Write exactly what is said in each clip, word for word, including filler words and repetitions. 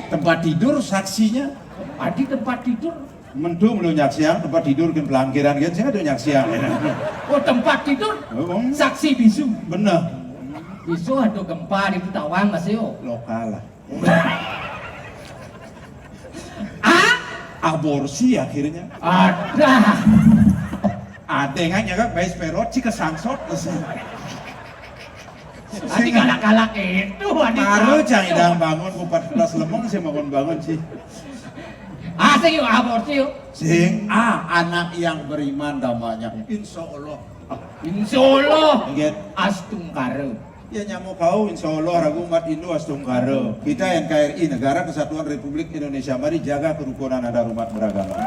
Tempat tidur saksinya. Adi tempat tidur. Mentu melu nyaksiang tempat tidur kan pelangkiran kan sing ada nyaksiang. Oh, tempat tidur. Oh, saksi bisu. Benar. Bisu ada gempa di Butawang masih, oh. Lokal lah. Ah? Aborsi akhirnya. Ada. Ada yang nyangka bayi sperot sih kesangsot. Adi galak-galak itu, adi. Baru cang idang bangun kupat kelas lemong sih bangun-bangun sih. Ah, sing yuk, aborsi yuk. Sing, ah, anak yang beriman damanya. Insya Allah. Insya Allah. Ingat. Astungkara. Ya nyamuk kau, insya Allah ragu umat Hindu astungkara. Kita N K R I, Negara Kesatuan Republik Indonesia, mari jaga kerukunan antar umat beragama.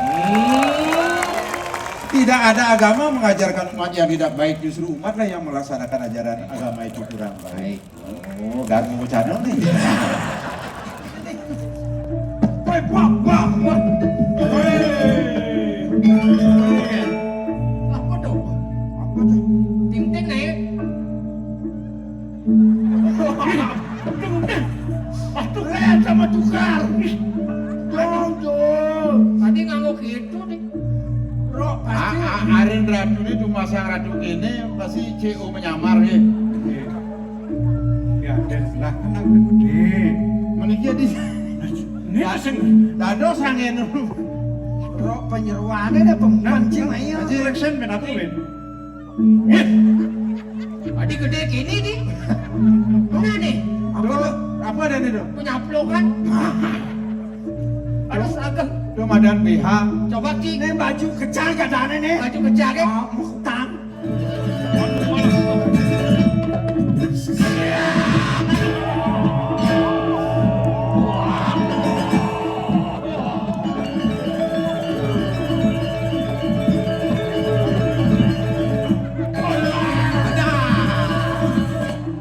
Tidak ada agama mengajarkan umat yang tidak baik, justru umatlah yang melaksanakan ajaran agama itu kurang baik. Oh, garmu cadel nih. Woi, wah, wah, wah. Woi. Apa tuh? Apa tuh? Tintin nih. Tintin. Aduh, lihat sama tukar. Dong, dong. Tadi nganggo gitu nih. Rok pasti. A-, a-, arin ratu ini cuma sang ratu ini pasti C O menyamar ya. Ya, dan lah kan gedé. Meniki di ini sing dados angin. Rok penyeruane ada pemancing ayo. Aja action ben aku ben. Adi gedé gini nih. Udah nih. Apa tuh? Apa ada nih tuh? Punya kan? Aduh, seragam. Tuh madan B H. Coba ki. Ini baju kecil katanya nih. Baju kecil ya? Ah, muktan.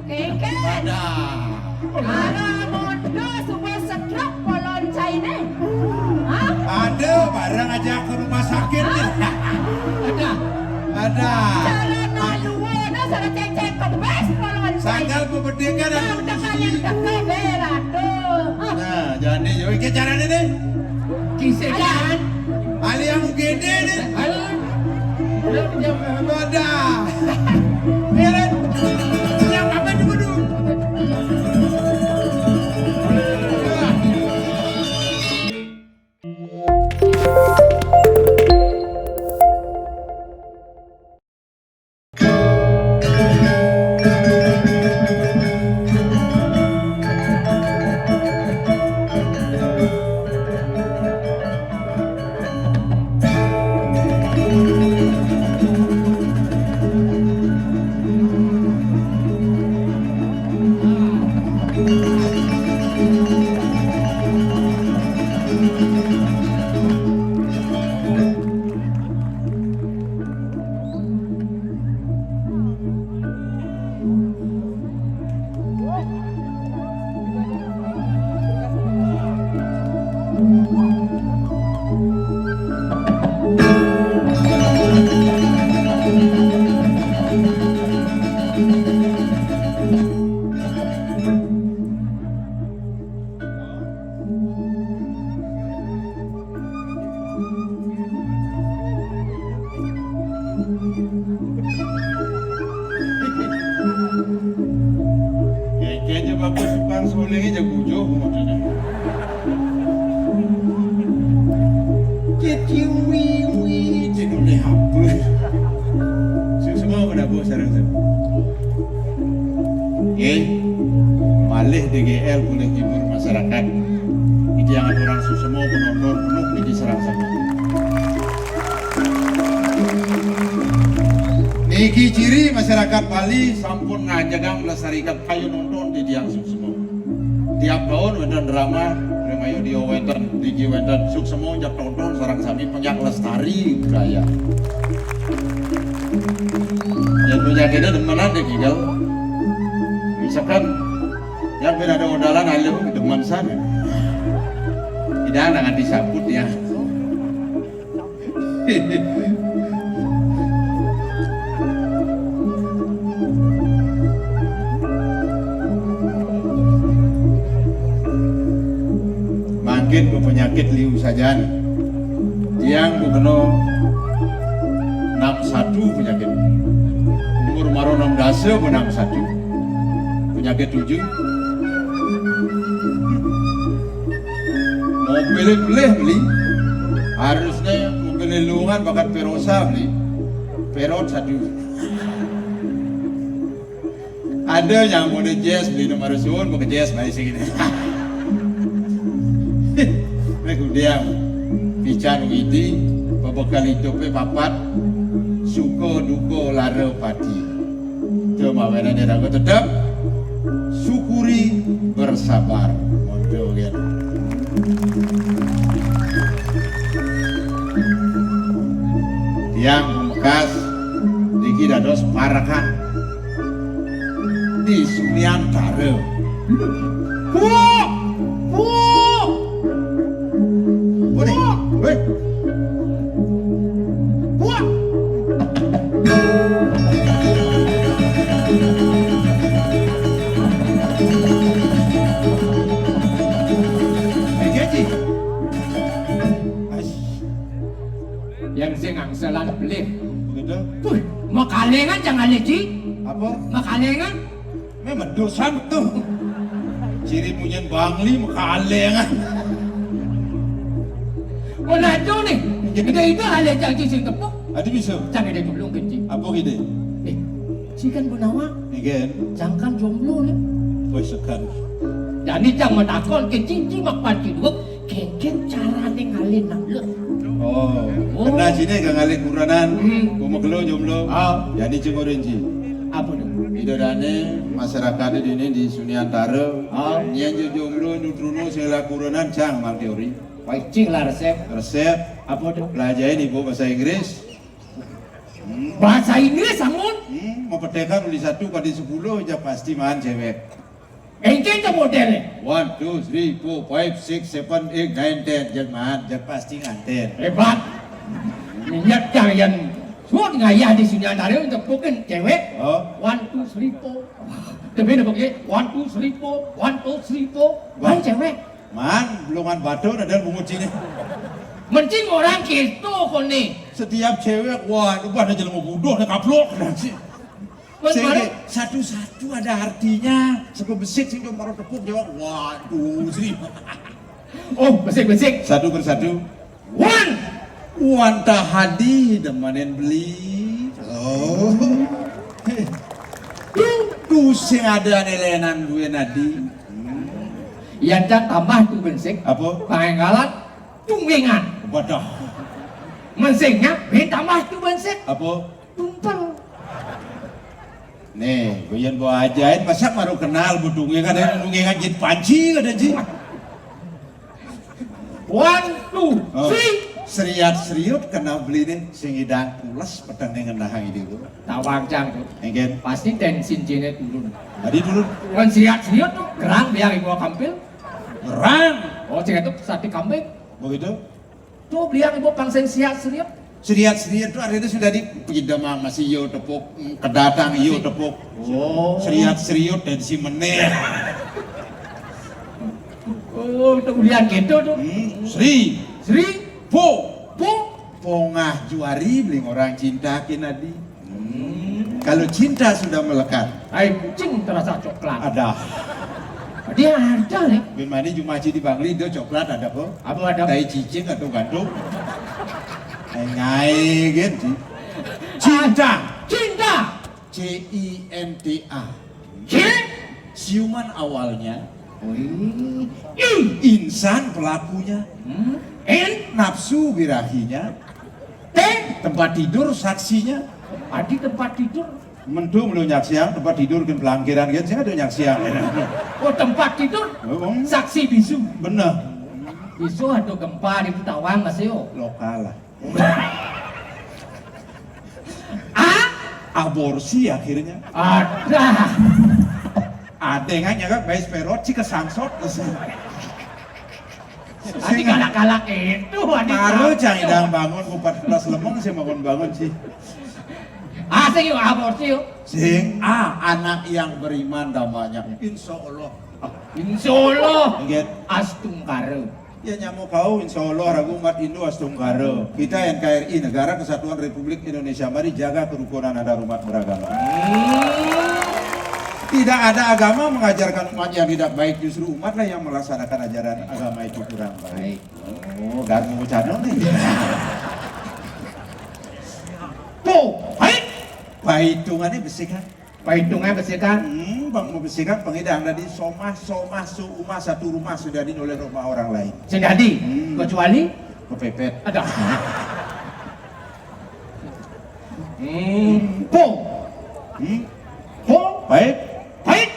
Kéngkén. Ada. Ara mondo suba setruk polon cainé. Hah? Ada, bareng aja ke rumah sakit. Ada. Ada. Cara naluana, cara cécék kebés polon cainé. Sangkal pebedikan. Yang tekan yang teka beratu. Hah? Nah, jadi yo iki carane nih. Kisah. Ada. Ali yang gede nih. Ayo. Ada. Miren. Yang apa itu kudu? Kayaknya bagus tukang suling aja bujur modelnya. Ciciwiwi, cedulnya apa? Sing semua pada bos sareng semua. Nggih, malih D G L boleh hibur masyarakat. Iki yang orang susemo penonton penuh niki sareng sami. Niki ciri masyarakat Bali sampun ngajegang melestarikan kayu nonton di tiang susemo. Tiap tahun wonten drama, remayu dia wonten, niki wonten suksema njak tonton sareng sami penyak lestari budaya. Yang punya kita demenan deh, Gigal. Misalkan, yang ben ada odalan alim demen sana. Tidak ada nganti saput ya. Mungkin penyakit liu sajan. Tiang kena enam satu penyakit. Umur maro enam dasa enam satu. Penyakit tujuh. Mobil beli beli. Harusnya mobil lungan bakat Perosa beli. Perot satu. Ada yang mau jazz beli nomor suun, mau ke jazz baik sih gini. Nek dia pican widi, pebekal hidupnya papat, suka duka lara pati. Itu mawenan dia ragu tetap syukuri bersabar. Mondo kan. Tiang memekas niki dados parekan di Sumiantara. Puk! Puk! Puk! Hei! Puk! Hei, Jaji. Ais. Yang sing angselan beli. Begitu? Puh, makalengan jangan leci. Apa? Makalengan. Memang dosa betul. Ciri punyen Bangli makalengan. Menajo nih. Ide-ide ale jang ci sing tepuk. Adi bisa. Jang ide dulu kenci. Apa gitu? Eh, ci kan gunawa. Nggih. Jang kan jomblo nih. Wis segan. Jani jang matakon kenci ci mak panci dua. Kengken carane ngalih nang lho. Oh, oh. Kena sini ke ngalih kurenan. Hmm. Gua megelo jomblo. Ah. Jani cengurin ci. Apa tuh? Idodane masyarakat di ini di Sunyantara. Ah. Nyen jo jomblo nutrunu sing la kurenan cang mang teori. Paicing lah resep. Resep. Apa tuh? Pelajarin ibu bahasa Inggris. Hmm. Bahasa Inggris amun. Hmm, mau petekan uli satu kali sepuluh aja pasti man cewek. Engke to modele. One, two, three, four, five, six, seven, eight, nine, ten. Jan man, jan pasti nganten. Hebat. Minyak kalian. Suat ngayah di sini antara untuk pukin cewek. Oh. One, two, three, four. Tapi nak pakai one, two, three, four. One, two, three, four. Wah. Kan cewek. Man, belum batu ada bungut sini. Mending orang gitu kok nih. Setiap cewek, wah, ubah aja mau bodoh, kaplok. Sing satu-satu ada artinya. Sebab besik sing cuma tepuk jawab, waduh, sih. Oh, besik-besik. Satu persatu. Wan. Wan Tahadi demanen beli. Oh. Tuh, tuh sing ada nelenan gue nadi. Yang tak tambah tuh besik. Apa? Pangkalan tunggengan. Waduh. Mensingnya, tambah tuh besik. Apa? Tumpel. Nih, gue yang bawa ajain, masa baru kenal budungnya kan ada budungnya kan jin panci ada jin. One, two, oh, three. Seriat seriut kena beli nih, sing idang pules peteng nih ngenahang ini tuh. Tawang cang tuh. Engken. Pasti tensin jine turun. Tadi turun. Kan seriat seriut tuh, gerang biar ibu kampil. Gerang. Oh, cek itu sate kambing. Begitu. Tuh biar ibu pangsen siat seriut. Seriat seriut tuh artinya sudah di pindah mah masih yo tepuk, mm, kedatang yo tepuk. Oh. Seriat seriut dan si meneh. Oh, itu ulian gitu tuh. Hmm, Sri. Sri. Po. Po. Pongah juari beli orang cinta kinadi. Hmm. Kalau cinta sudah melekat. Ai kucing terasa coklat. Ada. Dia ada nih. Bin mani cuma di Bangli do coklat ada kok. Apa ada? Tai cicing atau gantung. Ai ngai gitu. Cinta. Cinta. C I N T A. C? Ciuman awalnya. Wih. I. Insan pelakunya. Hmm. N. Nafsu birahinya. T. Tempat tidur saksinya. Adi tempat tidur. Mendung lo nyaksian tempat tidur kan pelangkiran kan sih ada nyaksian. Oh, tempat tidur. Oh. Saksi bisu. Bener. Bisu ada gempa di Tawang masih yo. Lokal lah. A? Aborsi akhirnya. Ada. Ada yang nyangka bayi sperot sih kesangsot. Adi galak-galak itu, adi. Baru cang idang bangun empat belas lemong sih bangun-bangun sih. Ah, sing yuk aborsi yuk. Sing A, anak yang beriman damanya. Insya Allah. Insya Allah. Ingat. Astungkara. Ya nyamuk kau, insya Allah ragu umat Hindu astungkara. Kita N K R I, Negara Kesatuan Republik Indonesia, mari jaga kerukunan antar umat beragama. Tidak ada agama mengajarkan umat yang tidak baik, justru umatlah yang melaksanakan ajaran agama itu kurang baik. Oh, ganggu cano nih. Tuh, baik. Paitungannya besi kan? Paitungannya besi kan? Hmm, bang mau besi kan, pengidang tadi somah, somah, seumah, satu rumah sudah dinoleh rumah orang lain. Sing dadi, hmm, kecuali kepepet. Ada. Hmm, po. Hmm? Po. Baik. Baik.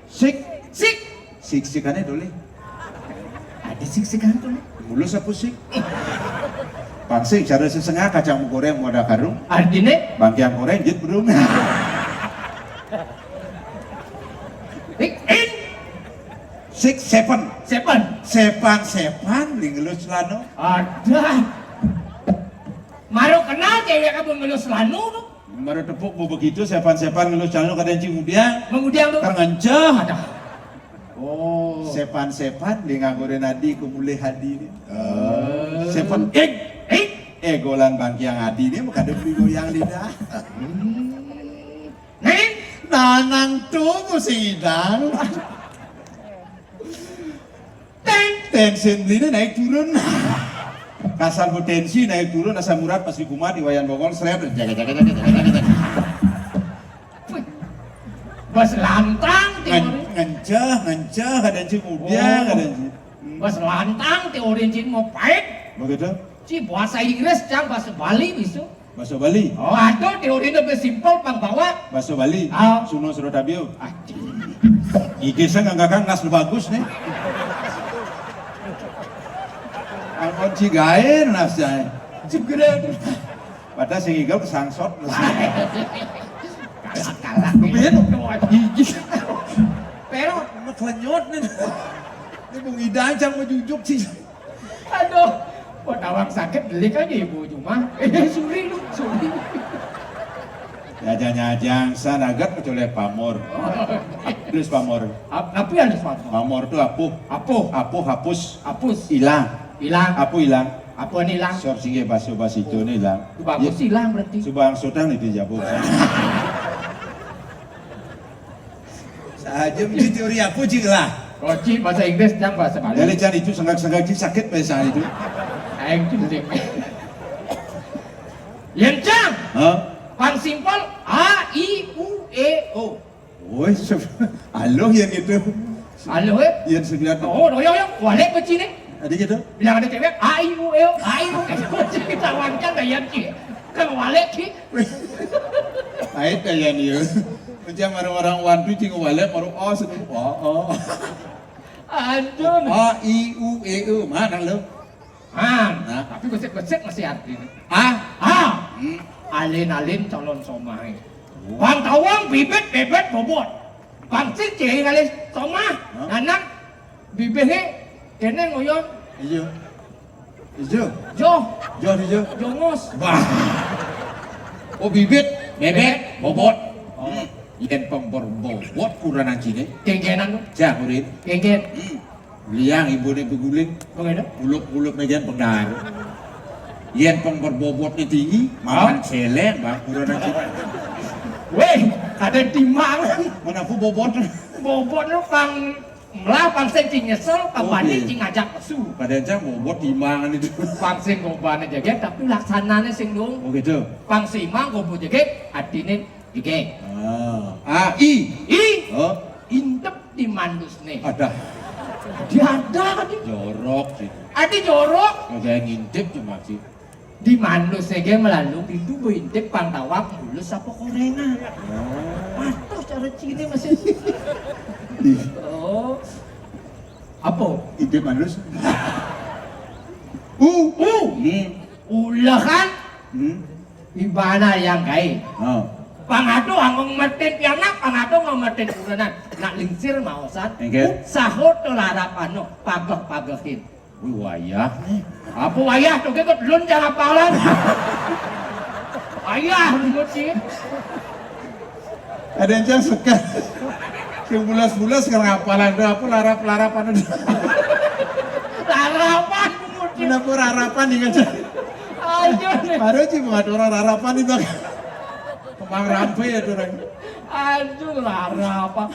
Sik. Sik. Sik-sikannya dulu. Ada sik-sikan tuh. Mulus apa sik? Pangsik, cara sesengah kacang goreng mau ada karung. Artinya? Bangkiang goreng, jit belum. Sik, in. Six, seven. Seven. Sepan, sepan, lingelus lano. Ada. Maru kenal cewek kamu ngelus lanu tuh. Baru tepuk mau begitu, sepan-sepan ngelus calon kadang cing udiang. Mengudiang tuh. Terngenceh. Ada. Oh. Sepan-sepan dia nganggurin adi, kumulih adi dia. Oh. Sepan, ik, ik. Eh, golan bangkiang adi dia, bukan dia beli goyang lidah. Hmm. Neng? Nanang tuh musim idang. Teng, tensin belinya naik turun. Kasar bu tensi naik turun, asam urat pas di kumat, di wayan bongol, seret, jaga, jaga, jaga, jaga, jaga. Bos lantang, ngen-, teori. Ngenceh, ngenceh, kadang cing udiang, oh, kadang cing. Hmm. Bos lantang, teori cing mau pahit. Begitu? Ci bahasa Inggris, cang bahasa Bali, bisa. Baso Bali. Oh, ada teori lebih simpel, Bang, bawa. Baso Bali. Ah. Suno Surotabio. Ah, ide saya nggak kan nas bagus nih. Angkon cigain nasnya. Cipgret. Padahal sing igel kesangsot. Kalah, kalah. Kemudian gigi. Pero maklenyot nih. Ini bung idang cang mau jujuk sih. Aduh, kok tawang sakit delik aja ibu cuma. Eh, suri lu, suri. Nyajang-nyajang, sanagat kecuali pamor. Terus pamor. Ap-, apa yang harus pamor? Pamor tuh apuh. Apuh. Apuh, hapus. Hapus. Hilang. Hilang. Apuh hilang. Apa nih hilang? Sor singgih baso basi itu nih hilang. Itu bagus ya. Hilang berarti. Subang sutang itu jabuk. Saja mesti teori apa, Cik, lah? Koci bahasa Inggris, cang bahasa Bali. Jadi, cang itu senggak-senggak, Cik, sakit biasa itu. Aing cing. Yen cang. Hah? Pang simpel, A, I, U, E, O. Woi, sep-, aloh yang itu. Aloh, eh? Yang sebelah tu. Oh, doyong, yang. Walek beci ni. Ada gitu? Bilang ada cewek, A, I, U, E, O. A, I, U, E, O. Kita wangkan dah yang, Cik. Kan walek, Cik. Ait dah yang dia. Macam orang-orang wan tu cing walek baru O sini. O, O. Aduh. A, I, U, E, O. Mana lo? Ah, nah, tapi besik-besik masih artinya. Ah? Ah. Hmm. Alin-alin calon somai. Oh. Bang tawang bibit, bebet, bobot. Bang sing ciri kali somah. Hah? Nanang bibit he kene ngoyon. Iya. Ijo. Jo. Jo, ijo. Jongos. Bah. Oh, bibit, bebek, bobot. Oh. Hmm. Yen pang berbobot kurang cine. Kengkenan tuh. Cak, urin. Kengken. Hmm. Liang ibu ni beguling. Bagaimana? Uluk-uluk mejan penggaru. Yen pang berbobot ni tinggi, makan celeng, bang, kurang cine. Weh, ada timbangan. Mana aku bobot? Bobot lu pang Mlah pang sing cing nyesel, pang bani cing ngajak pesu. Padahal cang bobot timbangan itu. Pang sing gobane jegeg, tapi laksanane sing dong. Oh gitu. Pang simang gobo jegeg, atine jegeg. Ah. A, I. I. Oh. Intep di mandus nih. Ada. Dia ada kan? Jorok sih. Ada jorok. Ada yang ngintip cuma sih. Di manus ege melalung itu berintip pang tawang mulus apa korengan. Oh. Patuh cara cini masih. Di. Oh. Apa? Ide manus. U. U. Hmm. Ulah kan? Hmm. Ibana yang kai. Oh. Pangado angong mertin pianak, pangado angong mertin kurenan. Nak lingsir maosan. Engke. Sahur to larap ano, pageh-pagehin. Wih, wayah nih. Apa wayah tuh, kok lun jangan apalan? Wayah, ribut sih. Ada yang cang sekat. Yang bulas-bulas sekarang apalan tuh, apa larap-larap anu. Larap. Apa? Kenapa rarapan nih kan? Ayo nih. Baru sih buat orang rarapan itu. Kembang rampe ya tuh orang. Aduh, rarapan.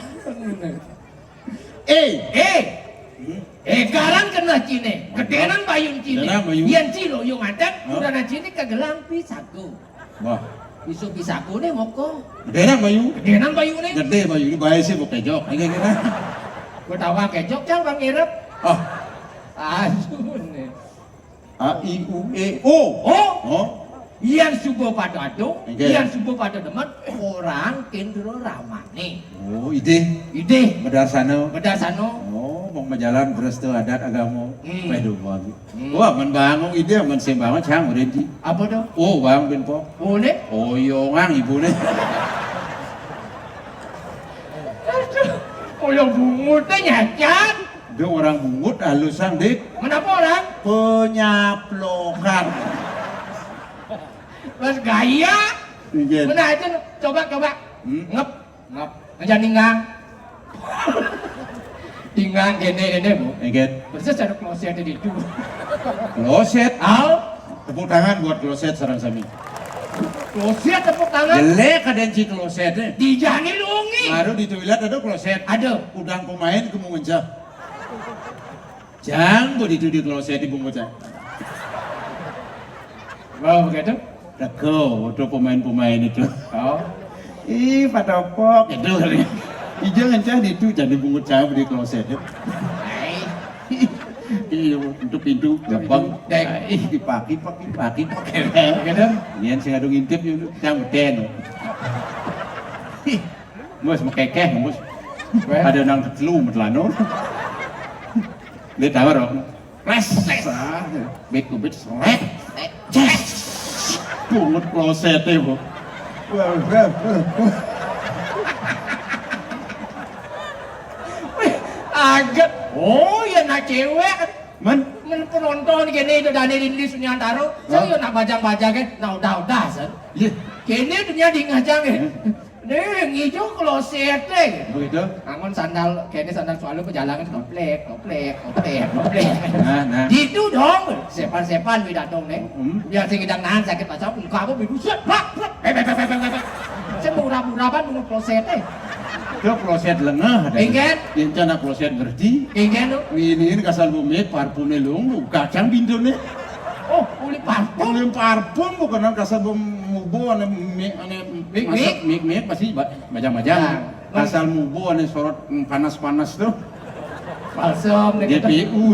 Eh, eh. Eh, garang kena cine. Gedenan bayun cine. Gedenan bayun. Yen cilo yo ngadeg, hah? Udah na cine kegelang pisago. Wah. Iso pisago nih moko. Gedenan bayu. Gedenan bayune. Gede bayu ini bae sih mau kejok. Ini gini. Gua tawa kejok cang bang irep. Oh. Aduh nih. A, I, U, E, O. Oh. Oh. Yang subuh pada adung, oke. Yang subuh pada demen, orang kendro ramane. Oh, ide. Ide. Bedarsana. Bedarsana. Oh, mau majalan restu adat agama. Hmm. Waduh, bagus. Hmm. Wah, men bangun ide, men sing bangun cang udah di. Apa tuh? Oh, bang ben pok. Oh, nih? Oh, iyo ngang ibu nih. Aduh, kalau bungut teh nyacat. Dia orang bungut halusan dik. Kenapa orang? Penyaplokan. Mas gaya. Iya. Mana aja coba coba. Hmm? Ngep. Ngap, aja ninggang. Tinggal gini ini bu. Ingat. Persis ada kloset di itu. Kloset. Al. Tepuk tangan buat kloset sarang sami. Kloset tepuk tangan. Jelek ada yang ci klosetnya. Di jani lungi. Baru di toilet ada kloset. Ada. Udang pemain kemu ngencah. Jang, kok itu di kloset di bungkusan. Oh, begitu? Teko, itu pemain-pemain itu. Oh. Ih, patopok itu. Ijang encah di itu jadi bungut cah di kloset itu. Iya, untuk pintu gerbang. Ih, dipakai, pakai, pakai, pakai. Gitu. Nian sing adu ngintip itu, yang beten. Ih, Mus mekekeh, mus. Ada nang telu metelano. Dia tahu dong. Pres, pres. Bit ku bit, seret. Ces. Bungut kloset ya, bu. Aget. Oh, ya nak cewek. Men, men penonton gini itu dari Rindi Sunyantaro. Saya nak bajang-bajang kan. Nah, udah-udah, sen. Iya. Kini dunia di ngajang ya. Nih, ngijo kloset deh. Begitu? Angon sandal, kene sandal selalu pejalangan toplek, toplek, toplek, toplek. Nah, nah. Gitu dong, sepan-sepan wi datang nih. Hmm. Biar sing ngidang nahan sakit pasal, muka apa bidu set, brak, brak, bek, bek, bek, bek, bek, bek. Saya mau urap-urapan mau kloset deh. Itu kloset lengah ada. Ingat? Yang cana kloset ngerti. Ingat lo. Ini, ini kasal bumi parfumnya lu, lu kacang bintune. Oh, uli parfum. Uli parfum bukan kasal bumi mubo ane mi ane Mik, masak mik. Mik mik pasti ba- Majang-majang. Nah. Asal mubo ane sorot, mm, panas-panas tuh. Balsem deh gitu. G P U.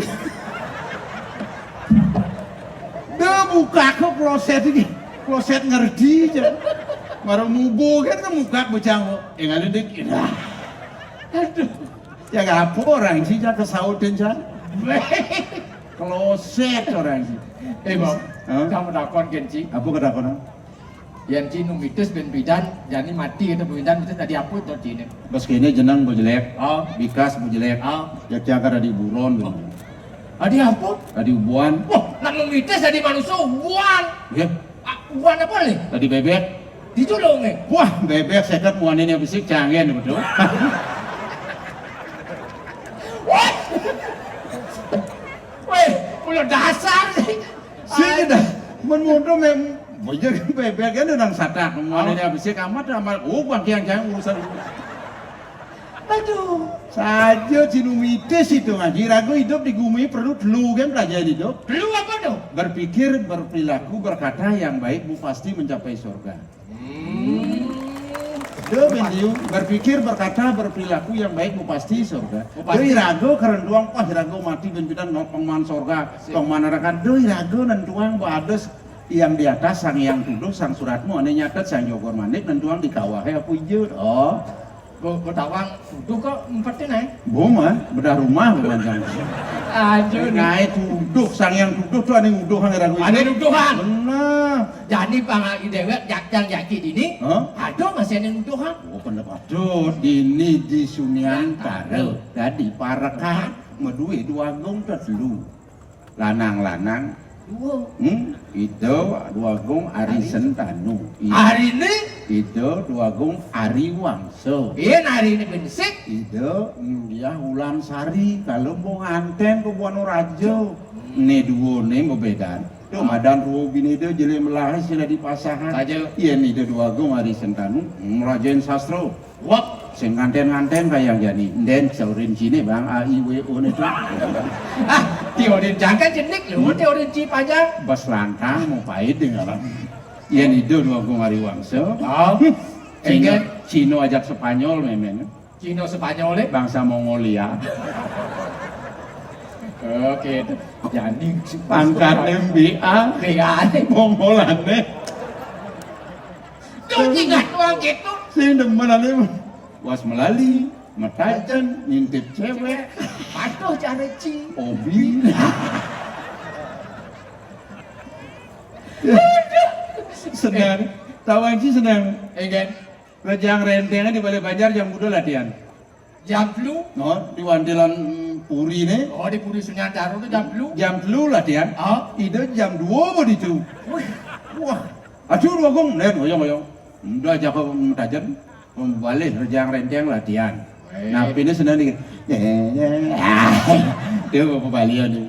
Dah buka ke kloset ini. Kloset ngerti aja. Baru mubo kan ke muka bocah. Eh, ngalih dik. Nah. Aduh. Ya apa orang sih, ya kesautin, Cak. Kloset orang sih. Eh, Bang, hah? Kamu takon, Gen, Ci? Apa ketakonan? Yang ci nu mitis ben bidan, jani mati kata bidan, mitis tadi apa tuh, Ci, ini? Bos kene jenang bu jelek. Oh. Bikas bu jelek. Oh. Ya, kira di buron. Oh. Tadi apa? Tadi ubuan. Wah, nak nu mitis tadi manusia ubuan. Ya. Ah, ubuan apa nih? Tadi bebek. Diculung, eh? Wah, bebek seket muananya besi canggih betul. Wah. Weh, ulah dasar sih. Sini dah. Men mundur mem. Bojo bebek kan nang satak. Muananya besi kamat amal. Oh, bang kiang jangan urusan. Aduh. Saja ci nu mitis itu ngaji. Ragu hidup di bumi perlu telu kan pelajaran hidup. Telu apa tuh? Berpikir, berperilaku, berkata yang baik, bu pasti mencapai surga. Hmm. Duh, Bendiu, berpikir, berkata, berperilaku yang baik, bu pasti surga. Bu pasti. Duh, irago kerenduang, wah, irago mati ben bidan nol pengman surga, pengman neraka. Duh, irago nentuang, bu ades yang di atas, sang yang tuduh, sang suratmu, ane nyatet, sang jogor manik, nentuang di kawah, ya, aku ijur. Oh. Gua, gua tawang, tuduh kok empetin, eh? Gua mah, bedah rumah, gua mancang. Aduh, nih. Naik tuduh, sang yang tuduh tuh ane nuduh, ane ragu. Ane nuduhan. Benar. Jadi pangagi dewek jakjang jaki dini, hah? Aduh masih ane nuduhan. Oh, pendapat. Aduh, dini di Sunian Taro. Jadi parekan, medue dua gong tetelu. Lanang-lanang. Dua. Hmm, itu dua gong ari Sentanu. Iya. Hari ini Ida Dwagung Ari Wangsa. Iya, nari ini bensik. Ida Diah Wulan Sari, kalau mau nganten ke Buana Raja. Né duwone bebedan. Duh, madan ruwa bineda jele melahe sila dipasahan. Saja. Yen Ida Dwagung Ari Sentanu, ngrajain sastra. Wah, sing nganten-nganten kayang jani. Nden saurin cine, Bang, A I W O ne tu. Ah, teorin jangka jenik lho, teorin ci panjang. Bas lantang mau pahit dengan. Yen Ida Dwagung Ari Wangsa. Oh. Cina, Cina ajak Spanyol memang. Cina Spanyol, eh? Bangsa Mongolia. Oke. Jani pangkat M B A. B A. Mongolane. Tuh ingat doang gitu. Sing demen ane was melali, metajen, ngintip cewek. Patuh cara ci. Obi. Senang. Tawang ci senang. Enggak. Rejang Renteng di Balai Banjar jam kuda latihan. Jam telu? No, di Wantilan Puri ne. Oh, di Puri Sunyantaro tu jam telu. Jam telu latihan. Oh. Ida jam dua baru itu. Wih. Wah. Aduh, Dwagung, nen, oyong, oyong. Udah jago metajen. Balik Rejang Renteng latihan. Eh. Nah, pina senang ni. Dia apa balian ni?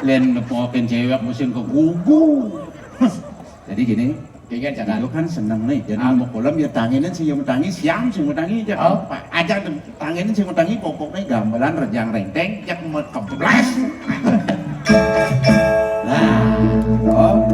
Len nepokin cewek musim kegugu. Jadi gini, Ingat, jangan. Lu kan seneng nih, jadi mau kolam ya tanginin sih yang tangi, siang sih mau tangi aja. Oh. Aja tanginin sih mau tangi, pokoknya gamelan Rejang Renteng, jak mau keblas. Nah, oh.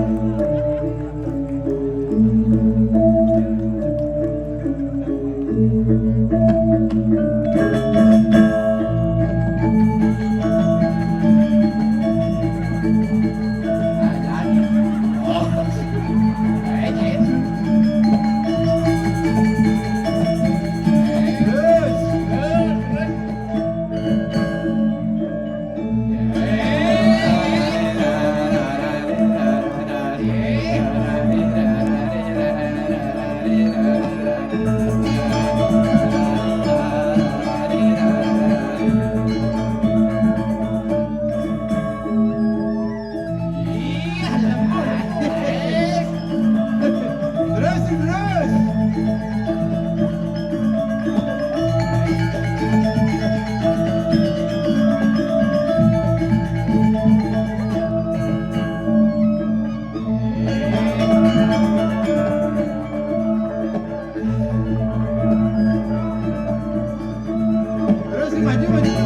Terus, terus. Terus, maju, maju, maju.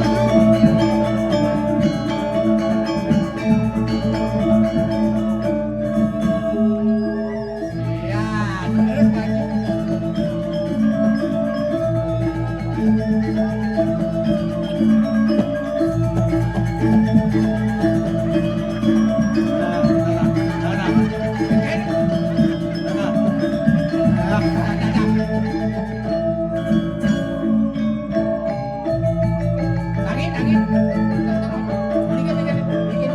Iya, terus maju. Lagi, lagi. Dikit, dikit, dikit.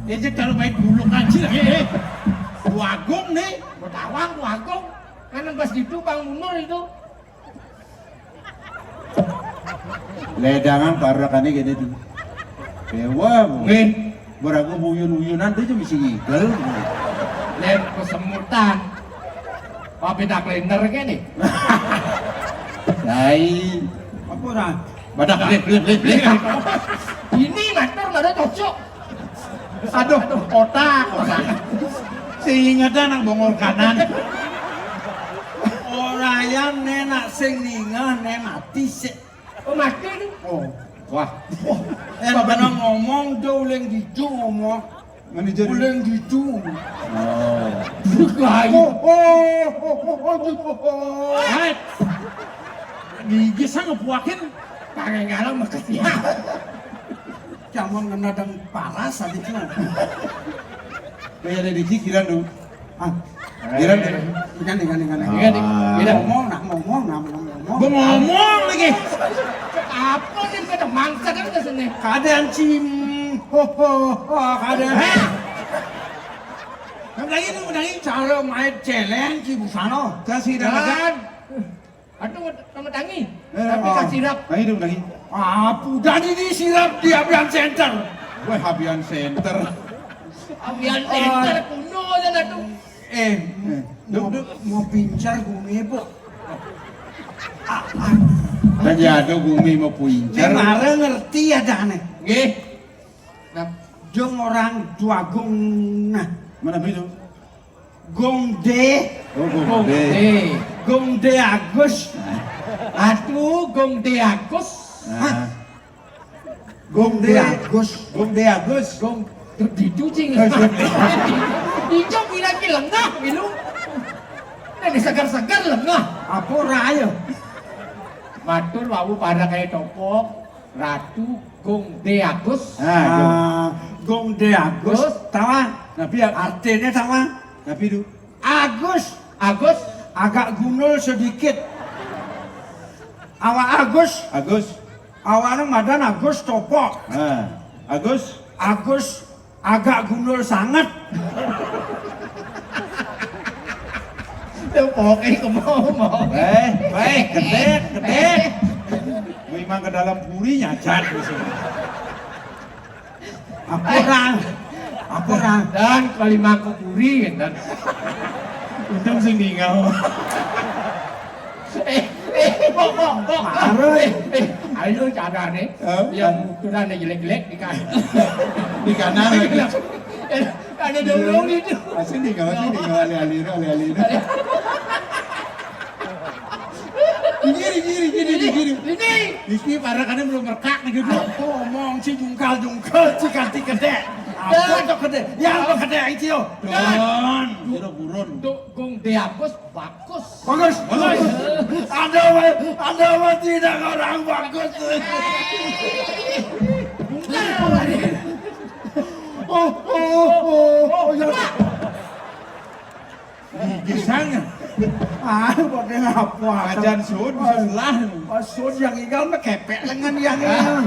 Eh, eh, kalau main buluk aja lah, eh, eh. Wagung nih. Mau tawang, wagung. Kan nembas gitu, Bang Munur itu. Ledangan parakane kene tuh. Dewa, Bu. Nggih. Beraku buyun-buyunan tuh cuma si ngigel. Lem kesemutan. Papi tak kalender kene. Dai. Apa ora? Badak, bleh, bleh, bleh, bleh. Ini matur nggak ada cocok. Aduh, otak, otak. Sing inget anak bongol kanan. Ora yang nenak sing ningah ne mati sik. Oh, mati ni. Oh. Wah. Eh, pernah ngomong, do uling gitu ngomong. Ngene jadi. Uling gitu. Oh. Bukan. Oh, oh, oh, oh, oh, oh. Hai. Gigi saya ngepuakin. Tangan galang makasih. Jangan ngena dang paras aja tuh. Kaya ada di pikiran tuh. Ah, kira deh. Ikan, ikan, ikan. Ikan, ikan. Ngomong, nak ngomong, nak ngomong. Gua ngomong lagi. Apa nih, kata mangsa kan ke sini. Keadaan cim. Ho, ho, ho, keadaan. Heh. Kamu lagi, kamu lagi. Cara main celeng, ci busano. Kasih dah. Aduh, sama tangi. Eh, tapi oh. Kasirap. Nah, itu lagi. Apa? Udah di sirap di Abian Center. Wah, Abian Center. Abian Center kuno aja dah tuh. Eh, eh, duk, duk. Mau pincar gumi, Bu. Kan ya ada gumi mau pincar. Mara ngerti ya dah nih. Nggih. Nah, dong orang Tuagung nah. Mana itu? Gong D. Oh, Gong D. Gong D Agus. Atuh, Gong D Agus. Nah. Hah? Gong D Agus. Gong D Agus. Gong D ditu cing. Eh, sorry. Ijo bilang ki lengah milu. Nah, disegar-segar lengah. Apa raya? Matur wau para kaya topok. Ratu Gong D Agus. Ah, Gong D Agus. Terus? Tawa. Tapi ya artinya tawa. Tapi itu Agus. Agus. Agak gundul sedikit. Awak Agus. Agus. Awaknya madan Agus topok. Ah, Agus. Agus agak gundul sangat. Topoknya kemau-mau. Eh, baik, gedek, gedek. Memang ke dalam puri nyacat di sini. Apa orang? Apa orang? Dan kali mangkuk puri, dan untung sing ninggal. Eh, eh, kok, kok, kok. Marah. Eh, eh, ayo lu cara nih. Hah? Yang ukuran jelek-jelek di kan. Di kanan lagi. Eh, ada dong itu. Sini kau, sini kau, alih-alih, alih-alih. Gini, gini, gini, gini. Ini. Iki para kan belum merekak nih gitu. Apa omong si jungkal-jungkal si kanti kedek. Apa tuh kedek? Yang apa kedek itu? Don. Kira burun. Tuh Gong D Agus bagus. Bagus. Bagus. Ada apa? Ada apa tidak orang bagus? Bukan. Oh, oh, oh, oh, ya. Ih, pisang. Ah, pakai apa? Ajan sun, bisa selah. Pas sun yang igal mah kepek lengan yang ini.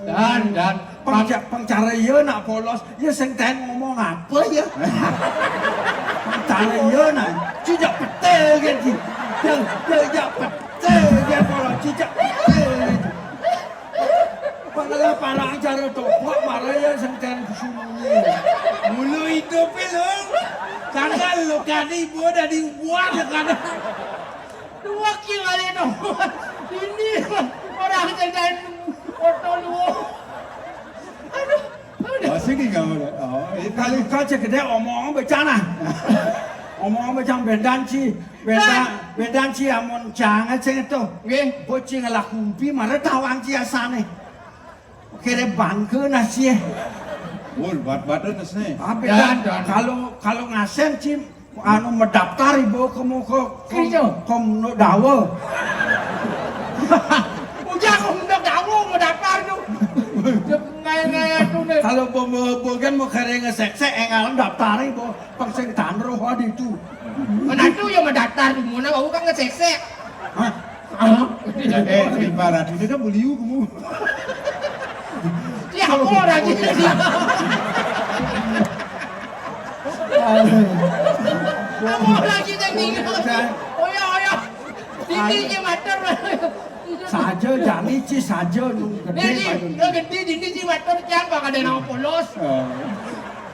Dan, dan. Pengca-, pengcara iya nak polos. Ya sing ten ngomong apa ya? Pengcara iya nak. Cijak petel kan sih. Yang, yang, yang petel dia polos. Cijak petel kan sih. Pangala parang cara topok maraya sing ten kusumunyi. Mulu itu pilung. Tanggal lo kadi boda di buah kada. Dua kilo aja dong. Ini orang sing ten foto lu. Aduh, aduh. Oh, sini kamu. Oh, itu. Kalau kau cek gede omong becana. Omong becang bendan ci. Beda, beda ci amun jangan sing itu. Nggih. Bocing lah kumpi mara tawang ci asane. Kere bangke nasi. Wul, bat-batan nasi. Apa dan, dan. Kalau, kalau ngasen ci anu mendaftar ibu ke muka kom, kom nu dawa. Ujar kom nu dawa mendaftar tu. Ngaya-ngaya tu ni. Kalau bo, bo, bo kan mau kere ngesekse engal daftar ibu. Pang sing tan roh di tu. Menantu ya mendaftar di mana, aku kan ngesekse. Hah? Ah. Eh, ibarat ini kan beliau kamu. Ya, aku orang gitu. Aku orang gitu yang tinggal. Oh ya, oh ya. Ini je mater. Saja jani ci saja nu gede. Ni, ni, gede, ni ci mater siapa kada nama polos. Oh.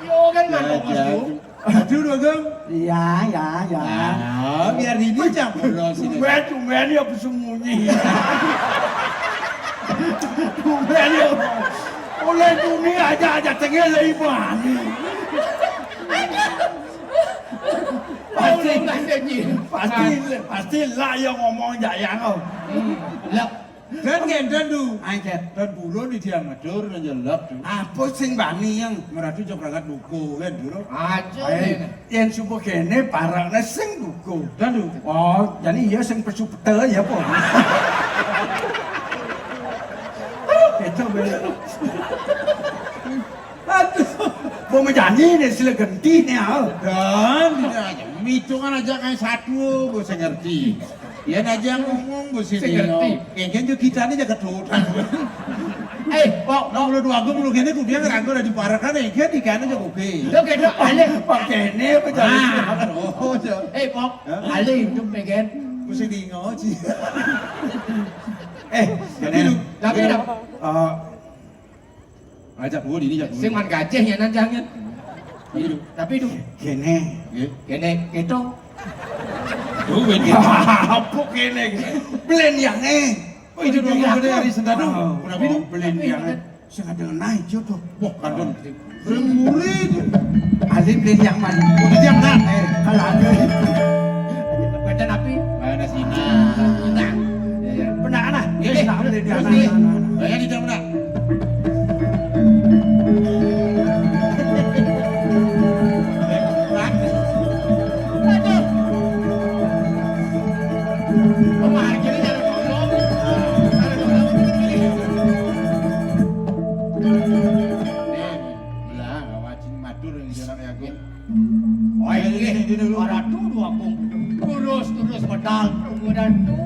Yo kan mana polos tu. Aduh, Bagong. Iya, iya, iya. Ah, biar ini aja polos ini. Tumben, tumben ya bersembunyi. Tumben ya. Oleh dunia aja, aja tengah lagi bani. Pasti, pasti, pasti lah yang ngomong jayang. Lah, dan ngenten tu. Angket. Dan bulan di tiang matur nang jelek tu. Apa sing bani yang meratu jok ragat buku kan dulu. Aja. Yen subuh kene parakne sing buku. Dan tu. Oh, jadi iya sing pesu pete ya apa? Itu bener. Aduh, mau menjanji nih sila ganti nih ah. Dan, mitungan aja kayak satu, gue ngerti. Yen aja ngomong bos ini. Sing ngerti. Engken yo kitane yo keturutan. Eh, Pok, nang lu dua gum lu kene kudu ngerangkul di parakan engken di kene yo oke. Lo ketok balik. Pakene apa jadi? Ah, oh, yo. Eh, Pok, balik itu pengen. Mesti di ngoci. Eh, tapi lu, tapi lu. Eh, Ajak dulu, ini ajak dulu. Sing man gajah ya, nan jangan. Tapi itu. Tapi itu. Kene. Nggih. Kene keto. Duh, win. Apa kene? Blen yang eh. Oh, itu dong, Iya, gede kan? Hari Sendadu. Oh, Kenapa itu? Blen yang eh. Sing ada naik jodoh. Wah, kandun. Sing murid. Alim blen yang mana? Udah yang nah. Eh, kalau ada. Baca napi? Mana sini? Nah. Ya, ya. Benar, nah. Yes. Nah, blen yang Yes, nah, yes. Nah, nah, nah. Saya tidak benar. Wah, ini, ini dulu. Para tuduh aku. Terus, terus, medal, Ratu.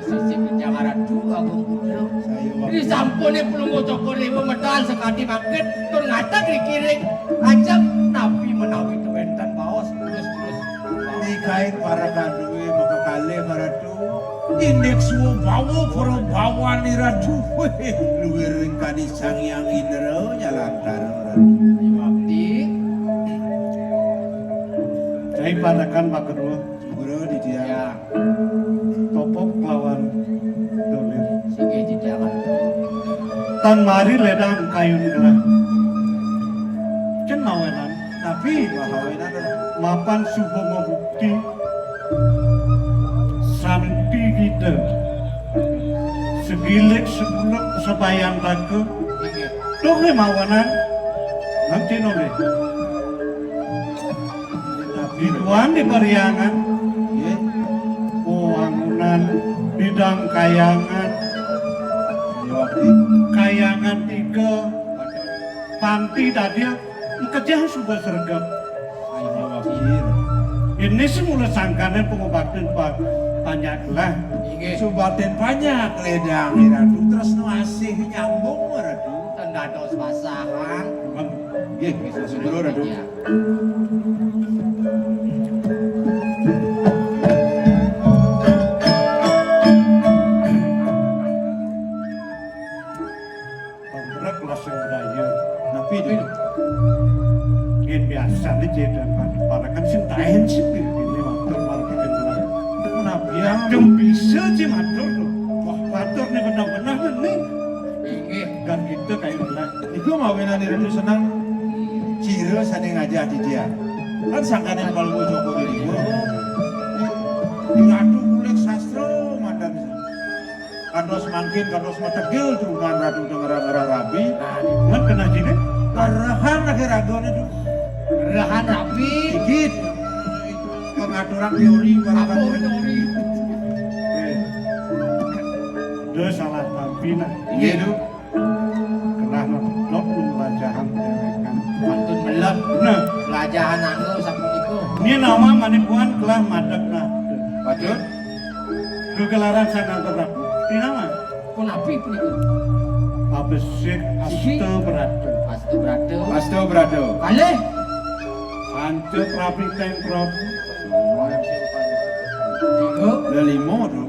Sisi Penjara Ratu Agung Putra. Saya waktu Di sampune Palungguh Cokor Dewa medal sakadi mangkin tur ngatag dikiring ajeng napi menawi wenten baos terus-terus. Nikain para kaduwe maka kalih Ratu. Indik suwa bawa para bawani Ratu. Wih, luwir ring kadi Sang Hyang Indra nyalantara Ratu. Bakti. Cai parekan Pak Kedua. Guru di dia. Ya. Topok lawan dolir. Sing dijalan. Tan mari ledang kayun gelah. Cen mawenan. Tapi mahawenan. Mapan suba mabukti. Santi kita. Segilik segulek sabayantaka. Tuh mawenan. Nanti nolih. Biduan di Pariangan. Nggih. Wangunan bidang kayangan. Nggih, Wakti. Kayangan tiga. Panti tadi makejang suba sregep. Ayo, Wakti. Ini semula sangkaning pangubaktin pa-, panjak lah. Inggih. Subaktin panjak ledang Ratu tresna asih nyambung Ratu. Ten dados pasahan. Nggih, bisa suguru Ratu. Iya. Pemrek lasing daya. Napi itu? Yen biasane cedan parekan sing taen sih ini waktu marang. Napi ya? Dem bisa sih matur to. Wah, matur nih benar-benar nih. Inggih. Dan kita kayak benar. Iku mawinan Ratu seneng. Cira sane ngajah di dia. Kan sangkaning Palungguh Joko Widodo. Ratu kulit sastra mandan. Kantos mangkin, kantos metegil turunan Ratu Dengerang Ngerah Rabi. Ngan kena jine? Rehan lagi ragone tuh. Rehan rabi. Dikit. Pengaturan teori, apa teori? Eh. Dia salah paham nah. Iya, tuh. Kenah medhot nung lajahan dewekan. Pantun melep. Nah, lajahan anu sapunika. Ini nama manipuan kelah madeg nah. Waduh. Gegelaran Sang Nata Prabu. Ini nama. Punapi punika? Abesik Siji. Asta Brata. Asta Brata. Asta Brata. Kalih. Panca Prapiteng Prabu. Tiga. Lah lima to.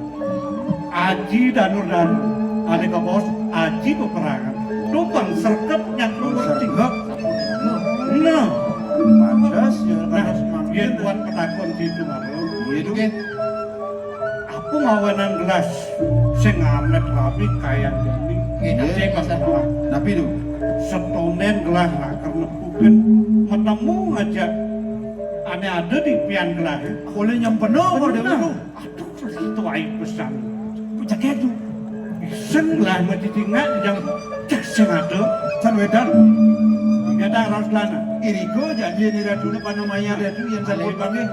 Aji Danur Danur. Ane kabaos Aji Peperangan. Tupang serkep nyakruwati. Serkep. Nah. Pantes ya, nah, pantes mangkin. Yen buat petakon situ, Mas. Iya, Duk. Apa mawenan gelas sing amet rabi kayang jani? Nggih, nggih, Mas. Napi, Duk? Setonen gelas raker nepukin metemu ngajak ane ada di pian gelas. Boleh nyempeno kok, Duk. Bener. Aduh, Tuai pesan. Pucake tu. Iseng lah mati tinggal jam cek sing ada. San wedan. Datang raus lana. Iriko janji ni ratu ni panamaya ratu yang sabut bangin.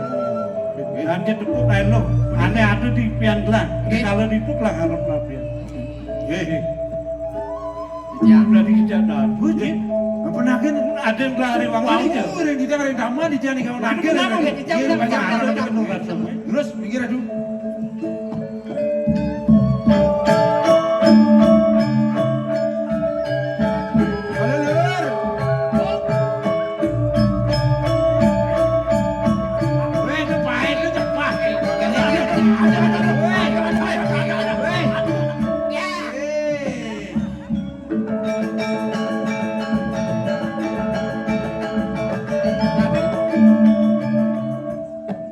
Dan dia tepuk lain lo. Ane ada di pian lah. Di kalau di puk lah harap lah pian. Hehe. Ya. Udah dikejar dah. Bu, Ji. Apa nakin? Ada yang lari wang lari. Wah, orang kita hari dama di jani kau nakin. Kenapa nggak dikejar? Iya, udah banyak kejar, orang udah kita nunggu. Terus, mikir aduh. Halo, Lur. Weh, itu pahit, itu cepat. Weh, weh, weh.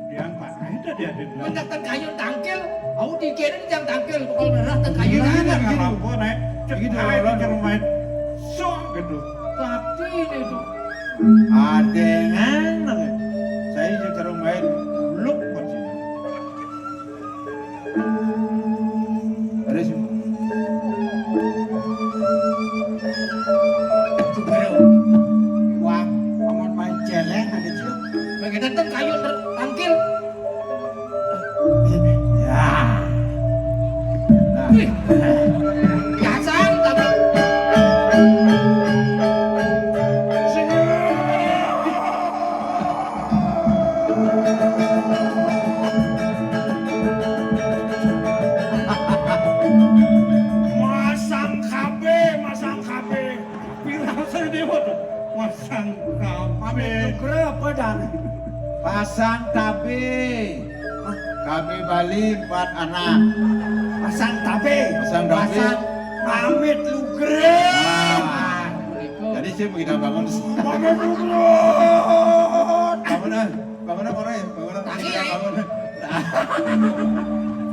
Yang pahit tadi ada bilang. Mendak teng kayun tangkil, au dikene jang tangkil, pokok merah teng kayun. Iya, jangan nggak gitu. Apa, Nek? Cek gitu, aja orang. Cek main. Sok gitu. Tapi ini tuh. Ada yang aneh. Saya juga main luk macam. Ada sih. Itu baru. Wah, amat main celeng ada, Cil. Bagi datang kayu ter-, tangkil. Ya. Nah. Wih. Kasar, tapi Masang K B, masang K B. Pirang sing dewa to? Masang K B. Pamit nugra apa, Dan? Pasang K B. Hah? K B Bali empat anak. Pasang K B. Pasang K B. Pasang pamit nugra. Nah. Jadi saya begitu bangun. Pamit nugra. Bangun, ah. Bangun, ah, bangun, ah, bangun, ah. Bangun, ah.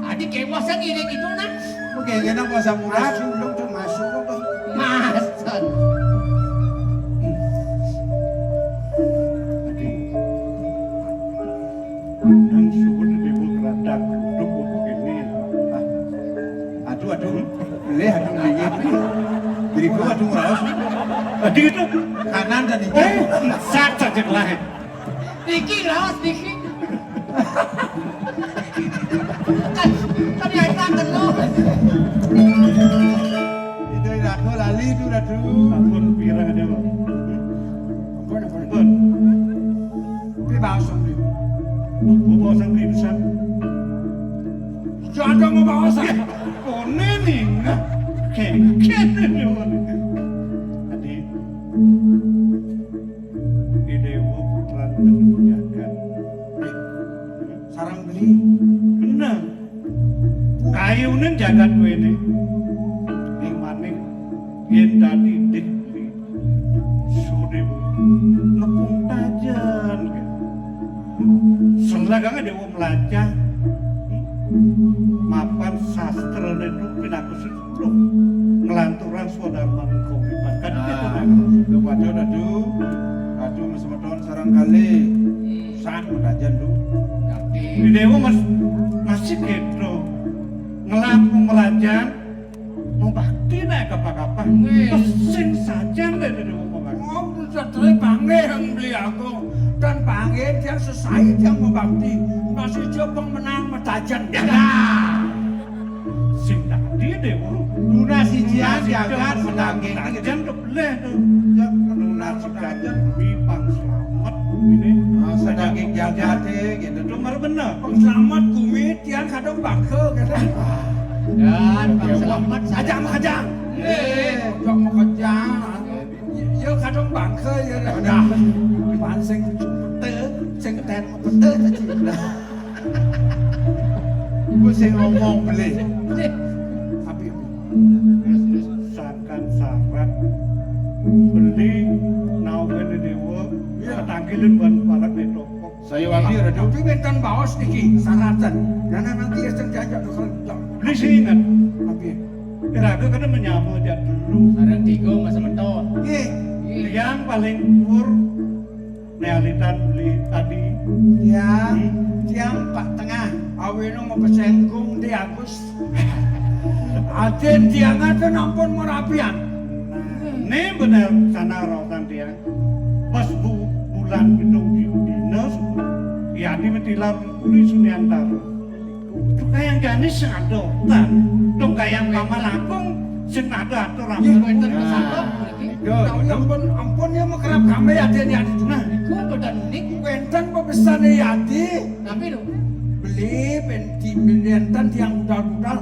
Tadi kayak masa gini gitu, nah. Oke, kena puasa murah. Masuk, dong, tuh, masuk, dong, tuh. Masuk. Nang suwun dewa keradak duduk buku gini. Ah. Aduh, aduh. Leh, aduh, leh. Diriku, aduh, ngeraos. Tadi itu. Kanan dan hijau. Eh, sat saja lah. Niki, raos niki. Kan, kan ya, kan, kan, lo. Itu aku lali itu, Ratu. Ampun, pirang ada, Pak. Ampun, ampun. Ampun. Pi bahasa, Pi. Apa bahasa Pi bisa? Jangan mau bahasa. Kone nih, nah. Kengken ini, Wan. Tadi. Idewa putran telu jagat. Sarang beli. Bener. Kayuning jagat wene. Ning maning yen dadi dih beli. Sudewa nepung tajen. Selagane dewa melajah. Mapan sastrane itu pinaku Loh, nglanturang swadarman kauripan. Kan nah, gitu, nah. Itu padha, aduh. Aduh, Mas Meton sarang kali. San merajan, Du. Tapi Dewa Mas masih gitu. Ngelaku merajan, mau bakti naik kapal-kapal. Wih. Pesing saja deh di Dewa mau bakti. Oh, bisa terus panggil yang beli aku. Dan panggil yang sesuai yang mau bakti. Masih coba menang metajan. Ya. Nah. Sing dadi dewa. Lunas sijian jagat sedaging. Jan kebleh to. Ya, lunas sijian. Bumi pang slamet bumine. Ah, sedaging jagat, eh, gitu. Cuma bener. Pang slamet bumi tiang kadang bangke gitu. Dan pang slamet aja makajang. Eh, jok makajang. Ya kadang bangke ya. Udah. Pansing pete, sing ten pete tadi. Iku sing ngomong beli. Api. Sangkan syarat beli nawen dewa. Iya. Ketangkilin ban parak di toko. Saya wali ada. Tapi mintan baos niki syaratan. Nana nanti ya sing diajak tuh kalau beli sih ingat. Api. Iraga kada menyama jak dulu. Sareng tiga Mas Meton. Nggih. Tiang paling dhuwur nealitan beli tadi. Tiang, hmm, tiang pak tengah. Awéno mapesenggung di Agus. Adén tiang atuh nampun marapian. Né bener sana rotan tiang. Pas bu-, bulan pitung dina, Yadi matilar puri Sunyantara. Tukayang jani sing ada otan. Tukayang pamalakung sing ada atur. Nggih, wénten. Nah, pesantren mriki. Nah, ampun, ampun ya, makrab kami Yadi, Yadi. Nah, niku mboten unik. Wénten pepesan Yadi. Tapi lho. Beli ben di, ben enten tiang budal-budal.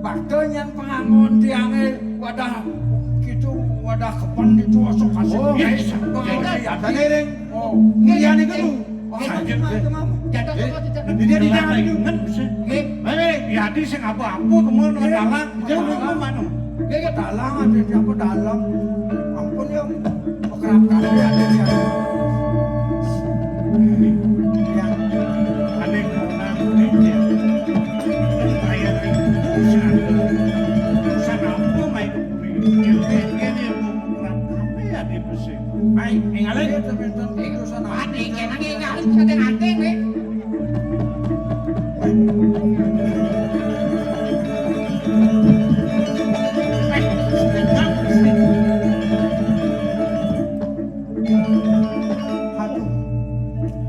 Bakal nyang pangangon tiangé wadah gitu, wadah kepen gitu, osok kasih. Oh, iya. Pengangon Yadi. Saniring. Oh. Iya, niku tuh. Jatuh. Dia di dalam itu. Nggih. Ayo, Yadi sing apa-apa, kemana, dalang. Dia ngomong mana? Nggih, nggih, dalang, ada siapa dalang. Ampun ya, kerap kali ada dia. Ya. Aneh, kurang, ya. Saya urusan, urusan apa, Mai? Yang pengen yang mau kerap kali ada pesan. Mai, ingat aja, teman-teman, urusan apa? Ada, kena ingat, ada, ada, nih. Aduh.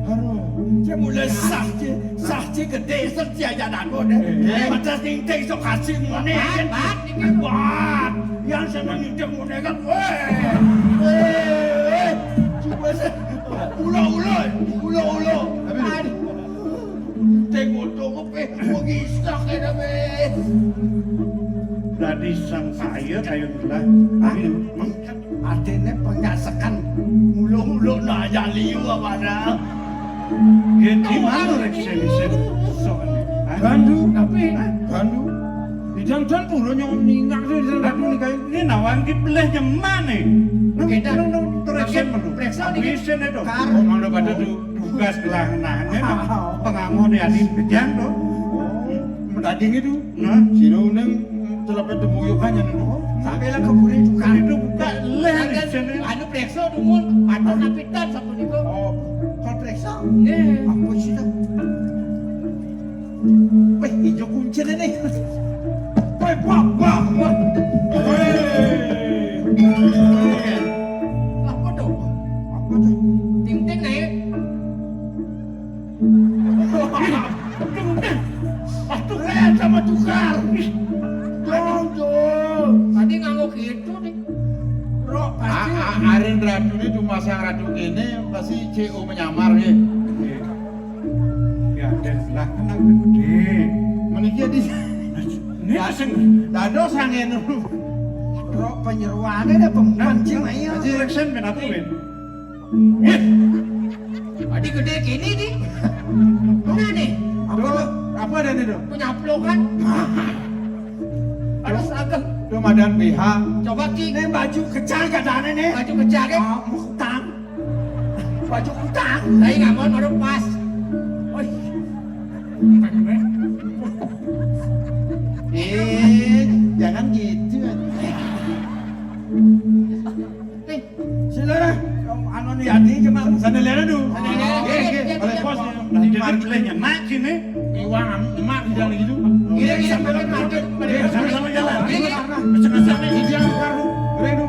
Aduh. Cek mulai sah, cek. Sah, cek gedé, sah, cek aja dago deh. Eh. Mata sing-sing sok kasih mune kan. Bat, bat, ini. Wah, yang sama nyucuk mune kan. Weh. Weh. Coba sih. Ulo-ulo, ulo-ulo. Aduh. Tengok-tengok, eh, mau ngisak ya, dah, be. Dadi sang saya kayu gelah. Ah, aduh. Artinya penyasekan ulo-ulo, nah, aja liu apa dah. Ya, di mana rek sini, sini? Sok ini. Hah? Bandu. Tapi, hah? Bandu. Di dalam dan pura nyong ningak tuh, di dalam ratu nih kayu. Ini nawang ki pelih nyeman nih. Nang, nang, nang, terus. Preksa, preksa nih. Bisa deh, dong. Kar. Oh, mana pada tuh. Tugas gelah nah, ini pengangon ya di bejang tuh. Oh, mendaging itu. Nah. Sira ning celapet temuyukan ya, Nun. Sampai lah keburi tukang. Itu buka leh di sini. Anu preksa dumun, atur napitan sapunika. Oh, kal preksa? Nggih. Apa sih, to? Weh, ijo kuncine nih. Weh, wah, wah, wah. Weh. Apa to? Apa to? Ting-ting naik. Aduh, aduh, aduh, eh, sama tukar. Dong, dong. Tadi nganggo gitu nih. Bro, pasti. A-, a-, arin ratu ini tumasang ratu kene pasti C O menyamar ya. Ya, dan lah kenal gede. Meniki di ini sing dados angin. Bro, penyeruane ada pemancing ayo. Aja reksen ben aku ben. Wih. Tadi gede gini nih. Mana nih? Apa tuh? Apa ada nih, tuh? Punya pelukan. Aduh, seragam. Tuh madan B H. Coba, Ki. Ini baju kecil katanya nih. Baju kecil, ya? Ah, mau kutang. Baju kutang. Saya nggak mau, baru pas. Oi. Eh, jangan gitu. Nih, sila, anu nih, Adi, cuma sana lihat dulu. Sana lihat. Oke, oke. Boleh pos. Nah, jadi boleh nyemak sini. Iwang, nyemak di dalam itu. Iya, iya, sampai lagi. Iya, sama-sama jalan. Iya, iya. Setengah sampai. Iya, bukan lu. Boleh lu.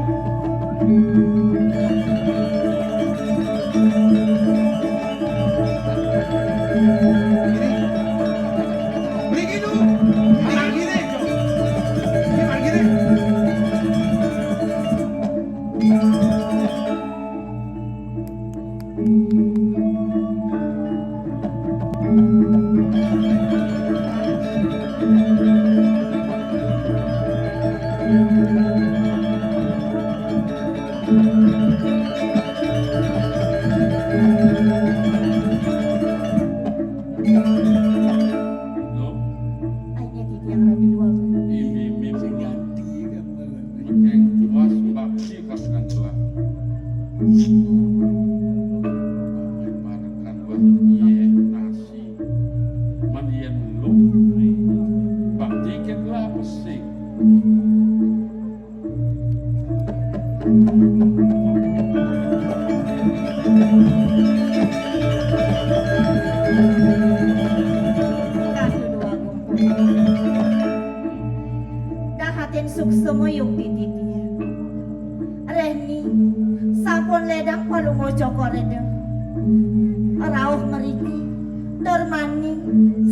Beri gitu. Margine. Ini margine. Rauh mriki, tur mani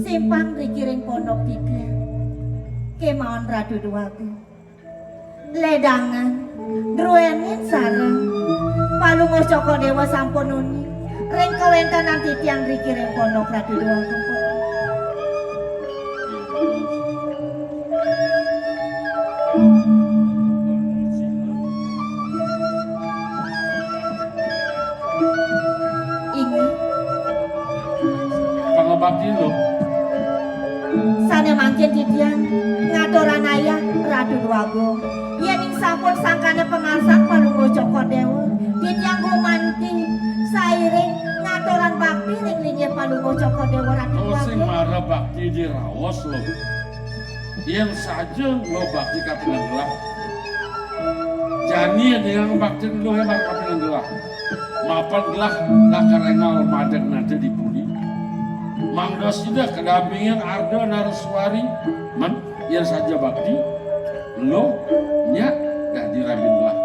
simpang mriki ring pondok titiang. Kemawon Ratu Déwagung. Ledangan, druénin sareng Palungguh Cokor Déwa sampun uning ring kawéntenan titiang mriki ring pondok Ratu Déwagung. Inggih. Pangabakti lo. Sané mangkin titiang ngaturang ayah Ratu Déwagung. Yéning sampun sangkané pangarsan Palungguh Cokor Déwa, titiang gumanti sairing ngaturang bakti ring linggih Palungguh Cokor Déwa Ratu Déwagung. Sing mara bakti diraos lo. Yén saja lo bakti kapining gelah. Jani dengan bakti lo hebat kapining gelah. Mapan gelah lakar énggal madeg nata di puri. Mangda sida kadampingan Arda Naraswari, men, yén saja bakti lo nyak dadi rabin gelah.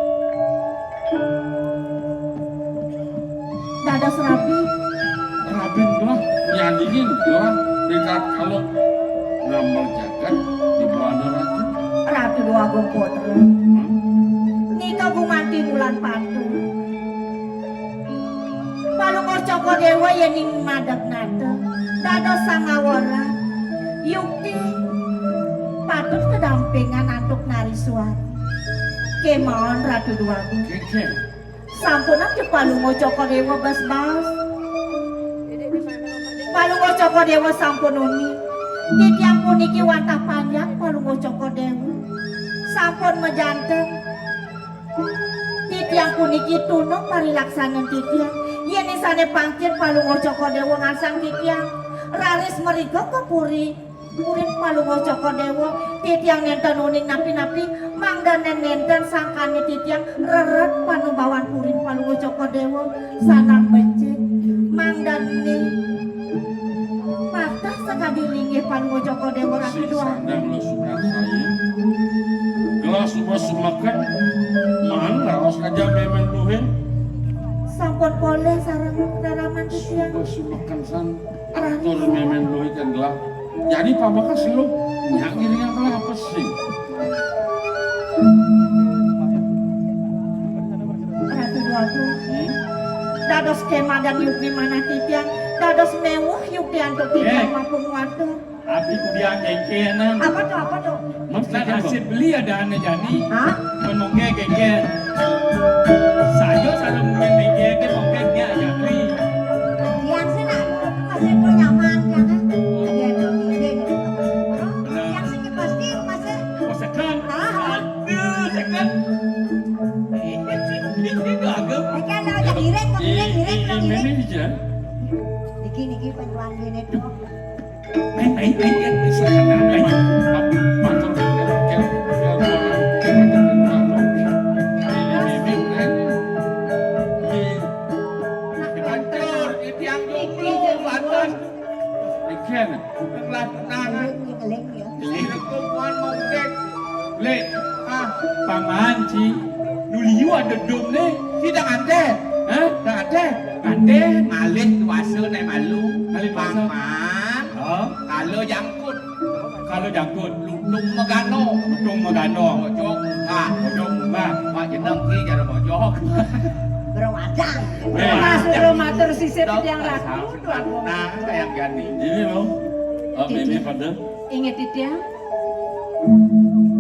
Dados rabi. Rabin gelah nyandingin gelah ritatkala ngamel jagat di Buana Ratu. Ratu Déwagung Putra. Hmm? Nika gumanti bulan patu. Palungguh Cokor Déwa yéning madeg nata dados sangawara yukti patut kadampingan antuk Naraswari. Kemawon Ratu Déwagung. Kéngkén. Sampun aja Palungguh Cokor Déwa bas-bas. Palungguh Cokor Déwa sampun uning. Titiang puniki wantah panjak Palungguh Cokor Déwa. Sampun majanten. Titiang puniki tuna parilaksanan titiang. Yén sané pangkir Palungguh Cokor Déwa ngarsang titiang, raris mrika ka puri. Purin Palungguh Cokor Déwa, titiang nénten uning napi-napi, mangdané nénten sangkané titiang rered panubawan purin Palungguh Cokor Déwa, sanang becik, mangdané pateh sakadi linggih Palungguh Cokor Déwa Ratu Déwagung. Sandang lo sunat saya. Gelah suba sumeken, maan raos aja mémén luhé. Sampun polih sareng raraman titiang. Suba sumeken san. Tur mémén luhé kan gelah. Jani pamekas lo nyak ngiringang gelah apa sih? Ratu Déwagung. Hmm? Dados kemadan yukti manah titiang, dados méweh yukti antuk titiang. Eh. Mapung watur. Abi kudiang kéngkénan. Apa tuh, apa tuh? Nah, nasib beli ada ané jani. Hah? Mén mongké kéngkén. Saja sareng mén mongké ké mongké nya jani. Yang sih nak nurut masih tuh nyaman, jangan. Iya, iya, iya, iya. Yang sih pasti masih. Oh, sekan. Ah. Aduh, sekan. Ini agak. Ini ada, ada ireng, ireng, ireng, ireng. Ini aja. Niki, niki penjual ini tuh. Ai, ai, ai, ai, ai, ai, ai. Hancur, titiang jomblo, lantas. Iki ana. Ngelah tenang. Ngeling, ngeling, ya. Direkung kuan mongkek. Lek, ah, paman, Ci. Nu liu ada dom ne. Ci dah nganteh. Hah? Dah nganteh. Nganteh, ngalih kuasa ne malu. Ngalih kuasa. Paman. Oh. Kala jangkut. Kala jangkut. Lutung megano. Lutung megano. Bojong munggah. Bojong munggah. Mak jeneng ki jara bojong. Berwadang. Eh. Mas Ro matur sisip tiang ratu. Nah, kayak gani. Ini loh. Oh, ini pada. Inget titiang.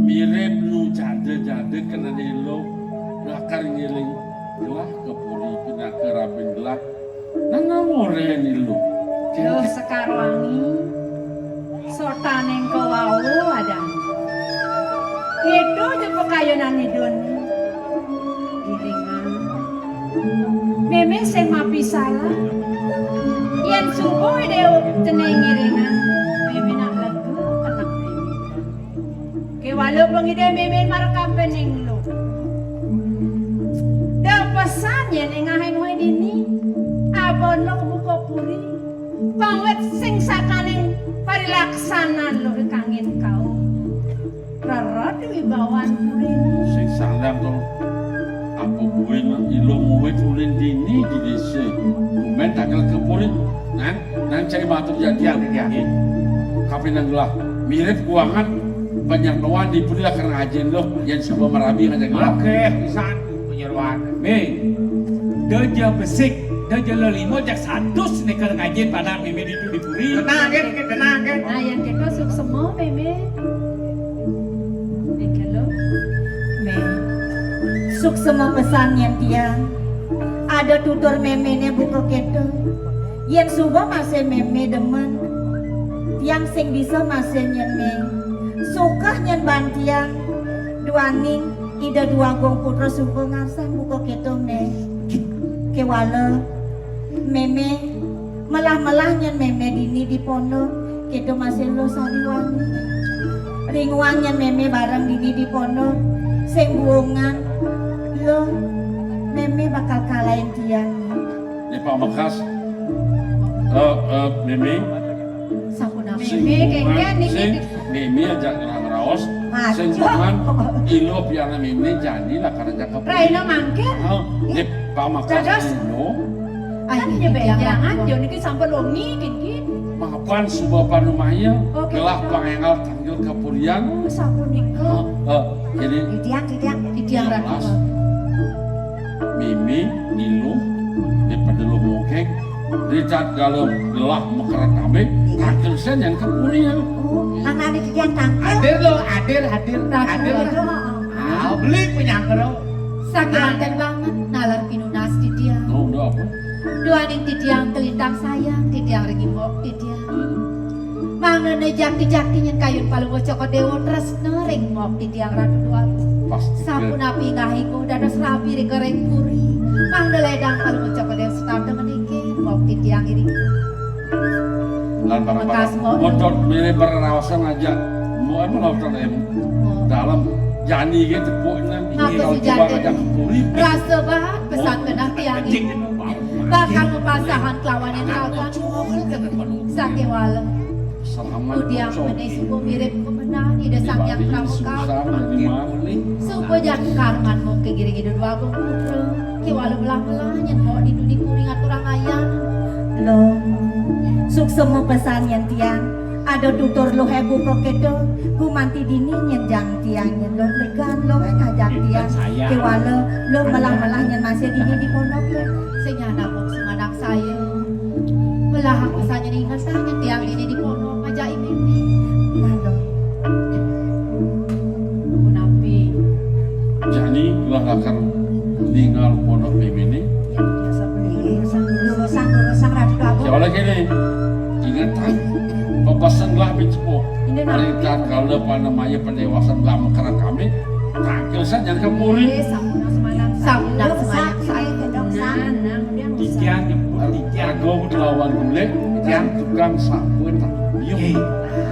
Mirip nu jada-jada kena elo lakar ngiling gelah ke puri pinaka rabin gelah. Nang ngoreni lo. Duh, Sekar Wangi, sotaning kawau adang. Itu je pekayunan idun. Iringan. Meme sing mapisalah. Yen subuh ide cening iringan, meme nak legu kenek meme. Kewala pengidih meme marekapening lu. Da pesan yen engahe mohe dini, abono buka puri. Pangwit sing sakaning parilaksanan luwih kangin kaum. Rerod wibawan purine. Sing sandang to. Apa buin Ilo muwit ulin dini di désa? Tumben tangkil ka puri. Nang, nang cai matur jadian. Iya. Kapinang gelah. Mirip kuangan panyertoan di puri lakar ngajin lo. Yén suba marabi ngajak gelah. Oké, pisan panyertoan. Mé, da ja besik, da ja lelima, jak satus né kar ngajin panak mémé ditu di puri. Tenang, Gén, tenang, Gén. Nah, yén kéto suksema, mémé. Mé, suksema pesan nyén tiang. Ada tutur méméné buka kéto. Yén suba masih mémé demen, tiang sing bisa masih nyén mé. Sukeh nyén ban tiang. Duaning Ida Dwagung Putra suba ngarsan buka kéto mé. Kéwala mémé melah-melah nyén mémé dini di pondok, kéto masih lo sariwani. Ring wang nyén mémé bareng dini di pondok, sing buungan lo, mémé bakal kalahin tiang. Né pamekas, eh, eh, mémé. Sampun sing mémé buungan, kéngkén niki. Sing mémé ajak ngrang raos. Sing buungan, Ilo pianak mémé jani lakar ajak ka puri. Raina mangkin. Heeh, né pamekas Ilo. Kan ya bejangan, ya niki sampun wengi, gin, gin. Mapan suba panumaya, oké, gelah pangénggal tangkil ka purian. Oh, sapunika. Heeh, jadi titiang, titiang, titiang Ratu. Mémé, Ilo, né pada lo mokek, Richard dalam gelah mekerat amé, tangkil sén yang ka purian. Oh, mangdané titiang tangkil. Hadir lo, hadir, hadir, hadir. Ratu, heeh. Ah, beli penyangkero. Sakéwanten banget naler pinunas titiang. Oh, udah apa? Duaning titiang kalintang sayang titiang ring mbok titiang. Mangdané jakti-jakti nyén kayun Palungguh Cokor Déwa tresna ring mbok titiang Ratu Déwa. Pasti. Sapunapi inggih iko dados rabi ring puri. Mangda lédang Palungguh Cokor Déwa setata ngeniki mbok titiang iring. Lan para, mekas, para, Mbok. Montor mirip berraosan aja. Mau apa nonton em? Oh. Dalam jani gitu, Bu, nang. Ngapa kalau sujati? Coba ngajak puri. Rasa banget pesan kenah tiang ini. Bakal mapasahan kelawan yang kawan. Sakéwala. Selamat. Udiang mené suba mirip kemenan Ida Sang Hyang Pramuka. Suba jatuh karman mungkin giring Ida Dwagung Putra. Kéwala belah-belah nyén kok di duni puri ngaturang ayah. Lo, suksema pesan nyén tiang. Ada tutur luh buka kéto, gumanti dini nyén jang tiang nyén lo legan lo ngajak tiang. Kéwala lo melah-melah nyén masih dini di pondok lo. Sing nyana mung sumanak saya. Melah aku sanya inget sanya tiang dini di pondok ngajak ini. Nah, lo. Punapi. Jani lah lakar ninggal pondok méméné. Ya, biasa beli. Lurusang, lurusang, Ratu Prabu. Siapa lagi nih? Ingat, ah. Pepesan lah, Bicepo. Ini nanti. Hari tatkala panamaya pendewasan lah mekerat kami, tangkil saja ke puri. Eh, sampun semanang. Sampun semanang. Dok Sang, dok Sang. Nah, nah, kemudian tiga nyebut tiga. Agung lawan gulé, yang tukang sapu tak diem.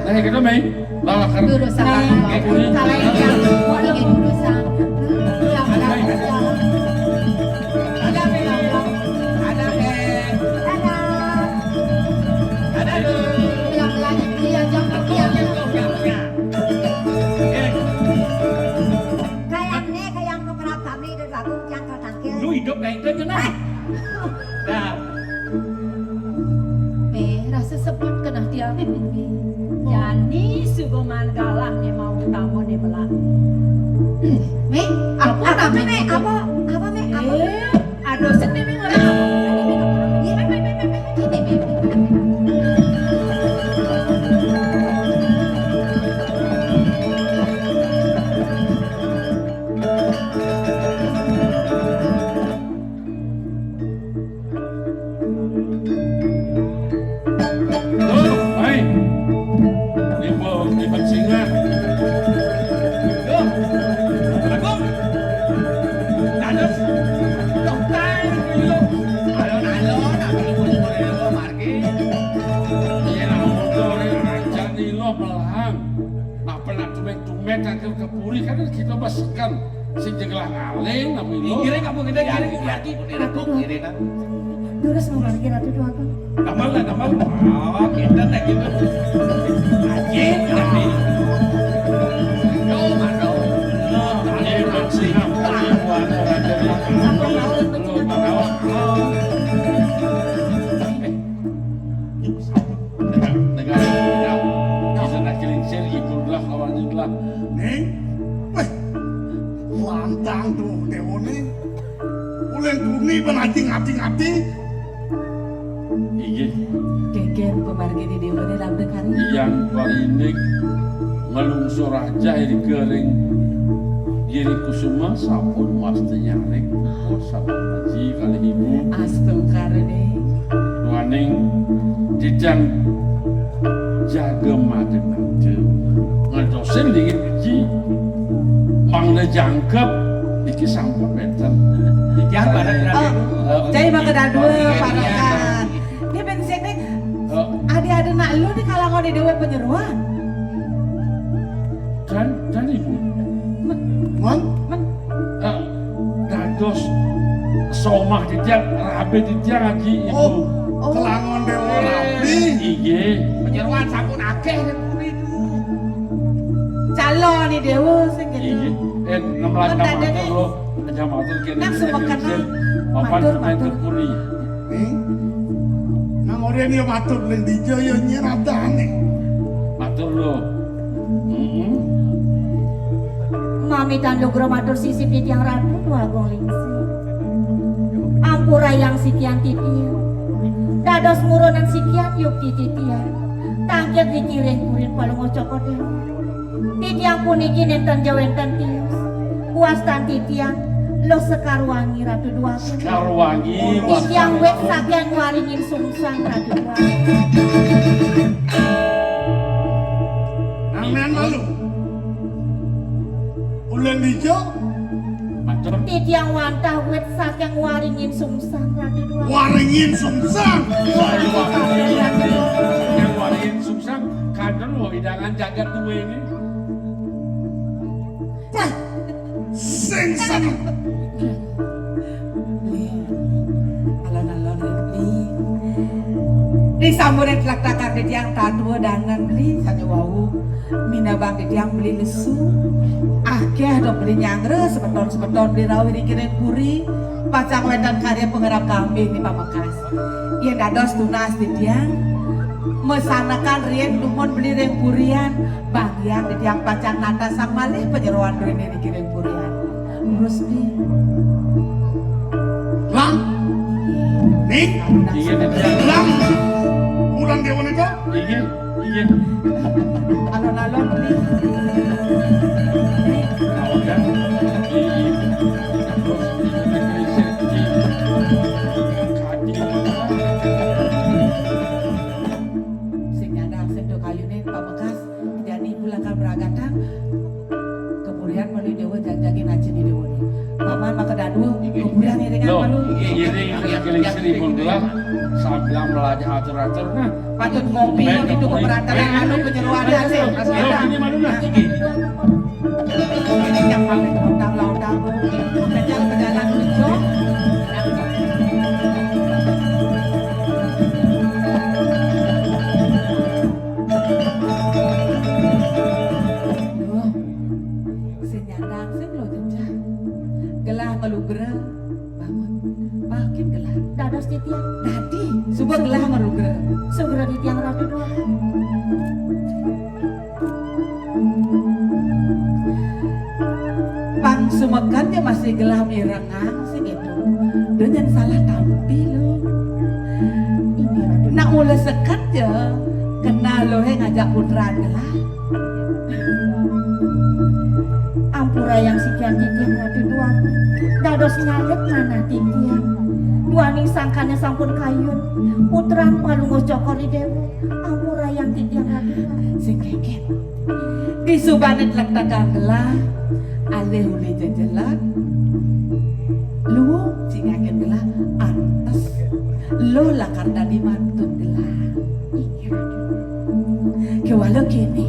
Nah, gitu, Mei. Lah, kan. Lurus, salah. Nah, kalau yang mau ingin lurus, salah. Ada, Beb. Ada, Beb. Ada. Ada, Beb. Pelan-pelan, iya, jangan, iya. Kayaknya, kayak mau kerap kami, udah bagus, jangan kau tangkil. Lu hidup kayak itu aja, nah. Dah. Mé, rasa sebut kenah tiang mé. Jani suba maan galah né mau utama né belah. Mé, apa, apa, Mé? Apa, apa, Mé? Apa? Eh, aduh, sedih, Mé, ngorang apa? Mé, Mé, Mé. Duh, hai. Nipu, nipu singa. Duh, Agung. Dados. Duh, tai, kuwi lho. Alon-alon, apa nipu, nipu, nipu, margi. Iya, nah, motor, rancak nih, lo, melahang. Nah, pernah tumben-tumben, kan, ke puri, kan, kita besekan. Sing jegelah ngaling, napi lo? Ngiring apa kita ngiring? Ya, ya. Lagi pun enak kok, ngiring kan. Terus mau lagi Ratu Dwagung. Gampang lah, gampang. Oh, kita tak gitu. Aji, tapi. Yo, mano. Nah, tadi masih apa? Buat orang Sampun mawon, Lo, Pak Awak. Eh, negara, negara, negara. Bisa nak kelingsir, ibu lah, lawan lah. Ning, weh, lantang tuh, Dewo ning. Uleng bumi penajing ati-ati. Inggih. Geger pemargine Dewa ning lambek kari. Yang parindik ngelungsur aja iri kering. Giri Kusuma sampun wasta nyaring. Oh, sampun aji kalih ibu. Astu karene. Duaning titiang jaga madeg-madeg. Ngentosin dingin biji. Mangda jangkep, niki sampun wenten. Titiang bareng, Raden. Oh, eh, jai mangke dadua, parekan. Nggih, ben sing ning, eh, adi-adi nak lu di kalangan di Dewa Penyeruan. Dan, dan ibu. Men, men. Eh, dados somah titiang, rabi titiang, Aji, ibu. Oh, oh. Kelangon Dewa Rabi. Inggih. Penyeruan sampun akeh ning puri niku. Calon ni Dewa sing gitu. Inggih. Eh, nemlan. Matur lo, aja matur kene. Nang sumekenan. Papan matur, matur puri. Nih, nang ora yo matur ning dija yo nyeratane. Matur lo. Heeh. Mamitan lugra matur sisip titiang Ratu Dwagung Lingsir. Ampurayang sikian titiang. Dados murunan sikian yukti titiang. Tangkir dikiring kurin palungguh cokot. Titiang puniki nenten jawenten tios. Wastan titiang Luh Sekarwangi Ratu Dwagung. Sekarwangi. Titiang wit saking waringin sungsang Ratu Dwagung. Nang malu. Ulen dija. Matur. Titiang wantah wit saking waringin sungsang, Ratu Dwagung. Waringin sungsang. Waduh, waduh, waduh. Yang waringin sungsang, kadang lo hidangan jagat duwe ini. Wah, sing seneng. Alon-alon, Li. Disambutin telak-telakar titiang tatua dangan, Li, sane wau. Minabang titiang beli lesu. Akeh dong beli nyangre, sebeton-sebeton beli rawuh ring kiring puri. Pacang wenten karya pangerap kambing ni pamekas. Yen dados tunas titiang, mesanekan riin dumun beli ring purian, bagian titiang pacang natasang malih panyeroan rene ring kiring purian. Terus, Bli. Lang. Nih. Iya, titiang. Lang. Pulang dia wanita. Iya. Iya. Alon-alon, Bli. Alon, kan? Iya, iya. Terus, iya, iya, iya. Sing nyandang, sing do kayune pamekas, jani ibu lakar meragatang, kepurian malu dewa jajagin aja di dewa ni. Paman maka dadu, kepurian iringan malu. Nggih, ngiring, ngiring, ngiring, ngiring, ngiring, sambil melajah atur-atur, nah. Patut ngopi, itu keberatan yang anu, penyeruan aja. Ini malu, nah. Yang paling lontang-lontang, Bu. Kejang pejalan hijau. Duh, sing nyandang, sing lo jejak. Gelah ngelugra, bangun. Makin gelah. Dados titiang. Dadi, suba gelah ngelugra. Sugra titiang Ratu Dua. Pang sumekan ya masih gelah mirengang sing itu. Dengan salah tampi lo. Ini Ratu. Nak mula seket ya, kena lo he ngajak putran gelah. Ampura yang sikian titiang Ratu Dua. Dados nyaget manah titiang. Duaning sangkane sampun kayun. Putran palungguh cokor di dewa. Ampura yang titiang Ratu Dua. Sing keket. Disubane tlektekan gelah, alih uli jejelan. Luwung cingakin gelah, antes. Lo lakar dadi mantun gelah. Inggih, Ratu. Kewala kene.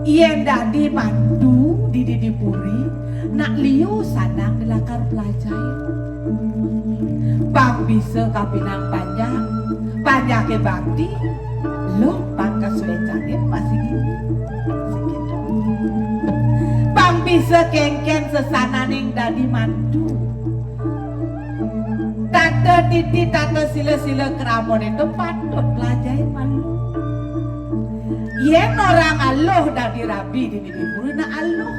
Yen dadi mantu di didi puri, nak liu sanang lakar pelajai. Pang bisa kapinang panjak, panjake bakti, lo pang kasuecane masih gitu. Segitu. Pang bisa kengken sesananing dadi mantu. Titi tata sila-sila kramané to patut pelajahin malu. Yén orang aluh dadi rabi dini di puri, nah aluh.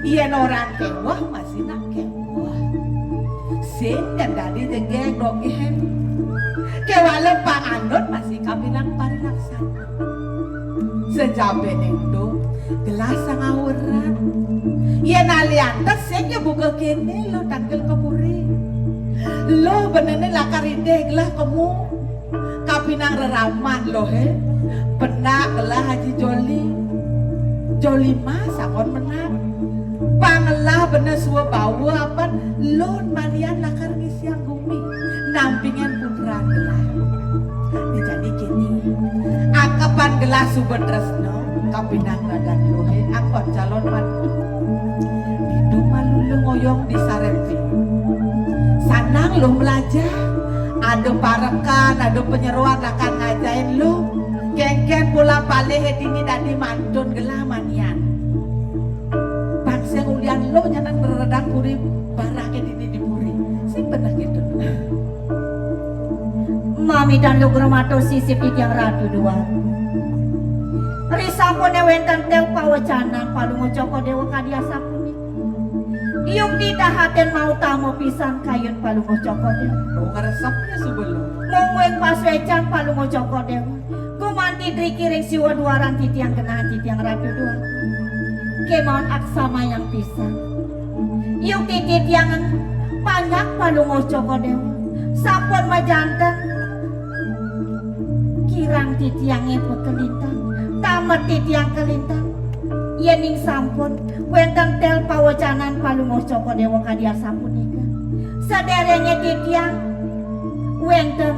Yén orang kéweh masih nak kéweh. Sing nyén dadi jegég dogén. Kéwala panganut masih kapining parilaksana. Sajabaning to gelah sang aweran. Yén aliantes sing ya buka kéné luh tangkil ka puri. Luh benéné lakar idih gelah kemu. Kapining reraman luhé. Penak gelah Haji Joli. Joli mah sampun menak. Pang gelah bené swabawa apan luh manian lakar ngisiang gumi. Nampingin putran gelah. Dijadi kéné. Angkepan gelah suba tresna, kapining ragan luhé anggon calon mantu. Ditu malu luh ngoyong di sareng. Sanang luh melajah, ada parekan, ada panyeroan lakar ngajahin luh. Kénkén pola palih dini dadi mantun gelah manian. Pang sing ulian luh nyanan reredan puri baraké dini di puri. Sing beneh kéto. Mamidan lugra matur sisip titiang Ratu Déwa. Risampuné wénten tel pawecanan Palungguh Cokor Déwa kadi asapunika. Yukti dahating mautama pisan kayun Palungguh Cokor Déwa. Oh, ngresepnya sebelum. Mungguing pasuécan Palungguh Cokor Déwa. Gumanti driki ring siwa duaran titiang genah titiang Ratu Déwa. Kémaon aksamayang pisan. Yukti titiang panjak Palungguh Cokor Déwa. Sampun majanten. Kirang titiangé pakalintang. Tamet titiang kalintang. Yéning sampun wénten tel pawecanan Palungguh Cokor Déwa kadi asapunika. Sadéréngé titiang wénten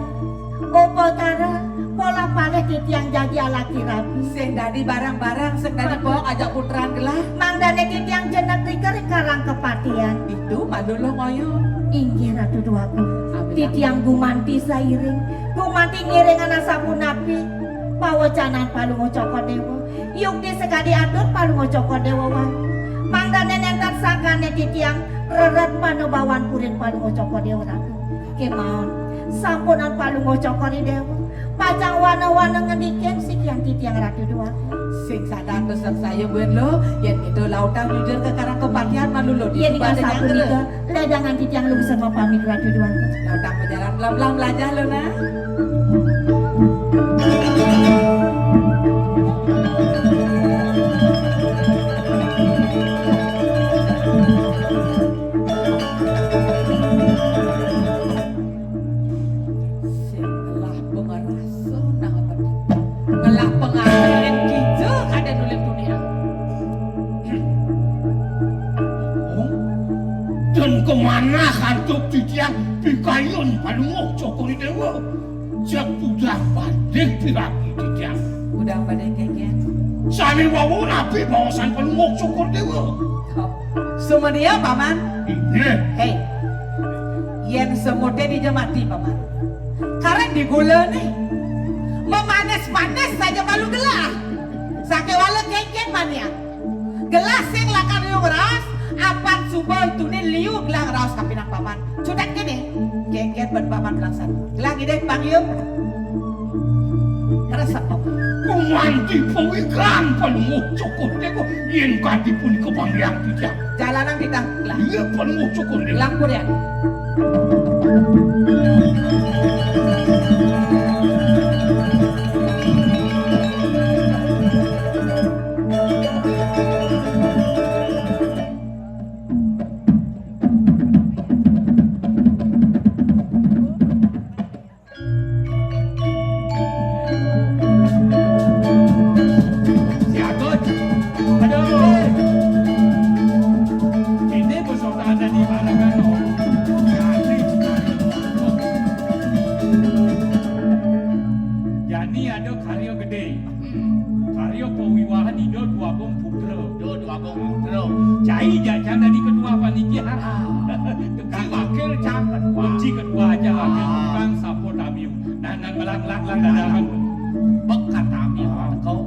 upakara pola palih titiang jagi alaki rabi. Sing dadi barang-barang, sing dadi pok ajak putran gelah. Mangdané titiang jenek rika ring karang kapatihan. Ditu malu luh ngoyong. Inggih Ratu Déwaku. Amin. Titiang gumanti sairing, gumanti ngiringang asapunapi pawecanan Palungguh Cokor Déwa. Yukti sakadi atur Palungguh Cokor Déwa wau. Mangdané nénten sangkané titiang rered panubawan purin Palungguh Cokor Déwa Ratu. Kémaon, sampunang Palungguh Cokor I Déwa. Pacang wana-wana ngendikin sikian titiang Ratu Déwa. Sing sadar pesan saya buin lo, yén kita lautang jujur ke karang kepatihan malu lo. Yén pada sapunika, ledangan titiang lungsur mapamit Ratu Déwa. Lautang berjalan pelan-pelan belajar lo nah. Sing ngelah pangrasa nang apa? Ngelah pangajaran kija kada nuling dunia. Dan kemana hantuk titiang pikayun Palungguh Cokor I Déwa? Jak udah banding piragi titiang. Udah banding kénkén. Sané wau napi baosan Palungguh Cokor Déwa. Semedia, Paman. Inggih. Héi. Yén semuté dija mati, Paman. Karang digula nih. Memanis-manis saja malu gelah. Sakéwala kénkén manian. Gelah sing lakar liu ngraos, apan suba tunin liu gelah ngraos kapining Paman. Cutet kéné, kénkén ban Paman belangsan. Gelah ngidih panggium. Resep apa? Gumanti pawikan Palungguh Cokor Déwa, yén kadi punika panggiang titiang. Jalanang titah, lah. Iya, Palungguh Cokor Déwa. Lampur ya. Si Agus. Aduh. Ini besokan dari Maragano. Jani ada karya gedé. Karya pawiwahan Ida Dwagung Putra. Ida Dwagung Putra. Cai jak cang dadi ketua panitia. Tukang wakil cang ketua. Kunci ketua aja wakil tukang sapo tamiu. Nah, nah, ngelak-ngelak, ngelak, ngelak. Bek katami, ah, kau.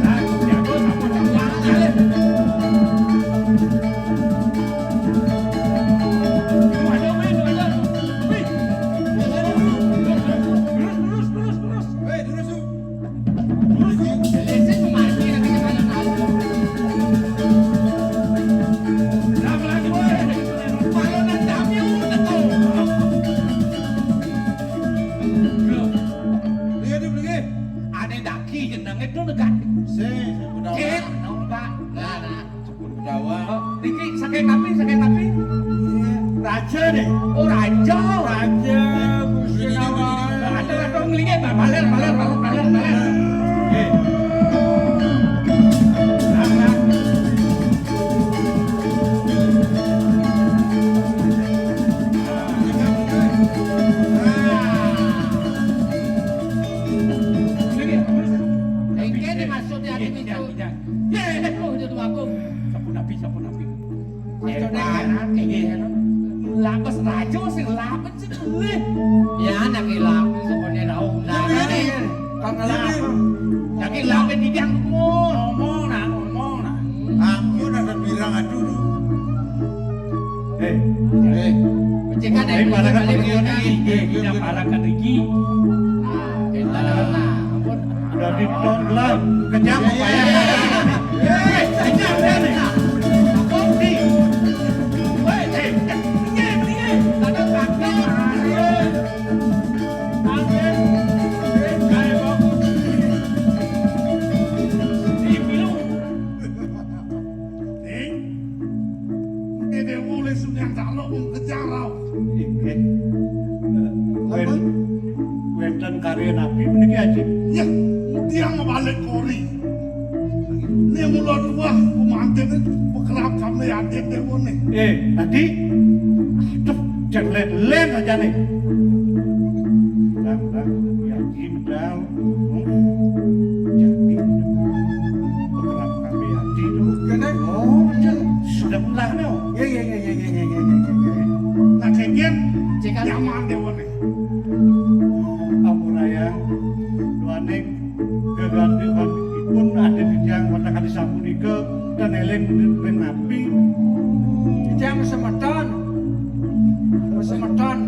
Nah, jago sama sama. Ayo. Jauh. Raja Gusti Nawang. Ada, ada, ngelinggir, baler, baler, baler, baler, baler. Oke. Engke dimaksud ya, Adi, itu. Ya, ya, ya. Oh, itu tuh aku. Sampun napi, sampun napi. Maksudnya, eh, kan, eh, labes raja sing labes sih boleh. Ya, anak ilap itu sebenarnya tahu. Nah, ini, kan ngelap. Lagi labes di dia ngomong, ngomong, nah, ngomong, nah. Aku nak bilang aduh. Eh, eh. Cek ada. Eh, para kan balik lagi. Eh, kita para kan lagi. Nah, kita dah. Udah diton lah. Kejam apa ya? Eh, kejam dia nih. Kopi. Weh, eh, eh, eh, eh, ada kaki. Ada. Eh, kayak bagus. Ini minum. Ning, ngene mulai sunyang calo wong kejarau. Inggih. Wen-, wenten karya nabi meniki, Aji. Ya, tiang balik kori. Ini mulo tuah, pemantin ini bekerap sama yatim dewa nih. Eh, tadi, aduh, jangan len-len aja nih. Bang, bang, ya, Aji, medal. Hmm. Jadi, bekerap kami hati tuh. Kene? Oh, betul. Sudah mulai, no. Ya, ya, ya. Nah, kengken, cek nyaman dewa nih. Ampun, ayang. Duaning geganti ipun ada di tiang kota kali sapunika dan eling ring nabi. Tiang semeton. Semeton.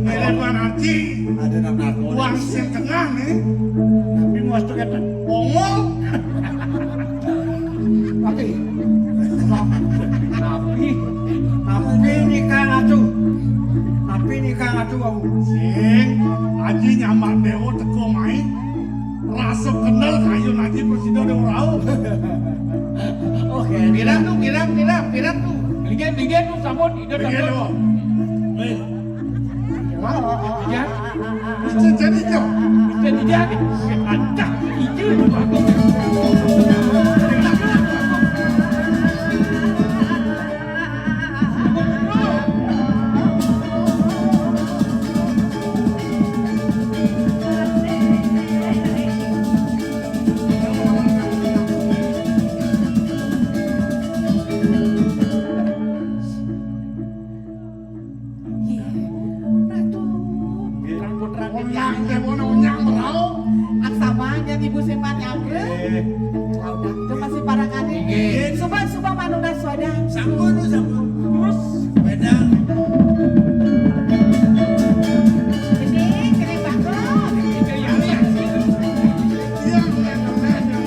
Ngirim Pak Haji. Ada nang narkoba. Uang sing tengah nih. Nabi mau tuh kata. Ongol. Tapi napi, napi nikah ngatu, napi nikah ngatu, wau. Sing aji nyamar dewa teko mai, rasa kenal kayu aji presida dewa rau. Oke. Piran tuh, piran, piran, piran tuh. Ligen, ligen tuh, sampun, ida sampun. Ligen, wau. Hei. Bisa jadi, Jo. Bisa jadi. Ada. Itu. Iya. Ratu. Nggih. Putra-putra onyang, nggih, ono onyang merau. Aksaman yang ibu seman nyamre. Nggih. Laudak itu masih para kali. Nggih. Subah-subah manunas wadah. Sampun, sampun. Terus. Beda. Ini, kene bangkrut. Iya, iya, iya. Iya, iya, iya.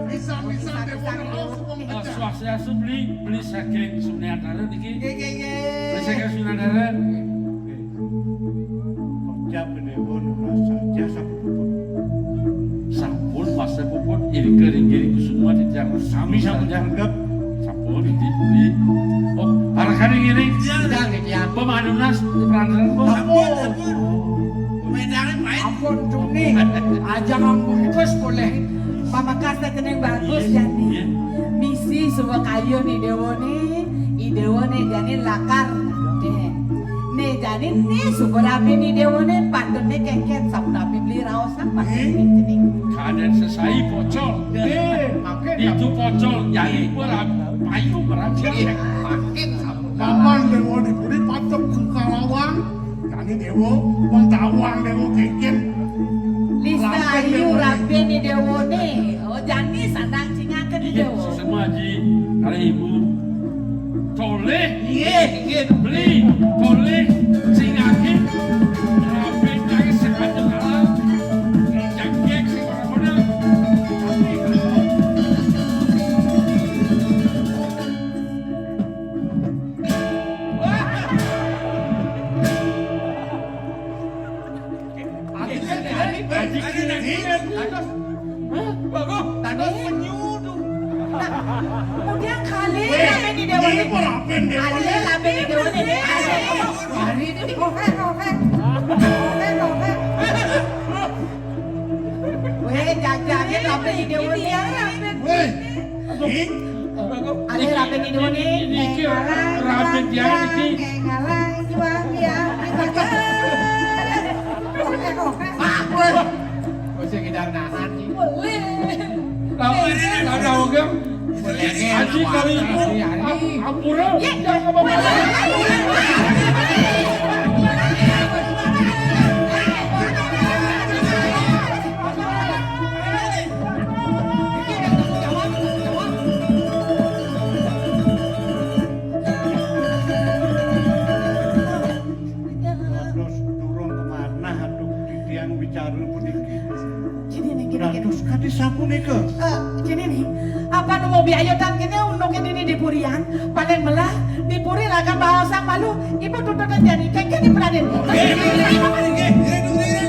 Bisa, bisa, Dewa, langsung. Eh, swastiastu, beli, beli saking Sunandara niki. Nggih, nggih, nggih. Beli saking Sunandara. Kocap gede pun, ora saja sampun puput. Sampun, Mas, puput, irika ringgih kusuma titiang sami sampun saja. Sampun, iki beli. Oh, arakane ngene. Iya, iya. Pemanunas, peranan, sampun, sampun. Medane pait. Ampun, Tuni. Aja ngambungkus boleh. Pamekasne kening bagus, iya, jani. Iya. Misi suba kayu ni dewa ni, i dewa ni jani lakar. Nih. Nih, jani ni suba rabi ni dewa ni, patut ni kengken sampun rabi beli raosan, patut ni kening. Keadaan sesai pocol. Eh, makin itu pocol, jani gua rabi, payu rabi. Iya, makin sampun. Paman dewa ni puri patut buka lawang. Jani dewa, wong tawang dewa kengken. Lisa ayu rabi ni dewa ni. Oh, jani sandang cingaken ni dewa. Iya, semua ji, kali ibu. Toleh. Iya, iya. Beli, toleh, cingaken. Rabi nangis sekacau alam. Jangkek, sekacau alam. Adik, adik, adik, adik, adik. Hah? Bagus. Tadi senyum. Kemudian kali Wéh, lambene déwané. Iki apa lambene déwané? Kali ini. Oke, oke. Oke, oke. Wéh, jajané lambene déwané. Wéh. Ada lambene déwané. Iki lambene iki. Ngalang juang ya. Oke, oke. Wéh. Wis sekedar nahan iki. Boleh. Kamu ini ada ogem. Aji kali itu. Ampura. Jangan apa-apa. Dados durung kemanah, aduh, titiang wicara puniki. Gini nih, gini, gini. Dados kadi sapunika. Eh, gini nih, apa nemu biaya tan kene untuk ini di Purian? Paling melah di Puri raga bahasa malu, ibu tututan jadi kengkene Raden. Nggih, nggih, nggih, nggih, nggih, nggih.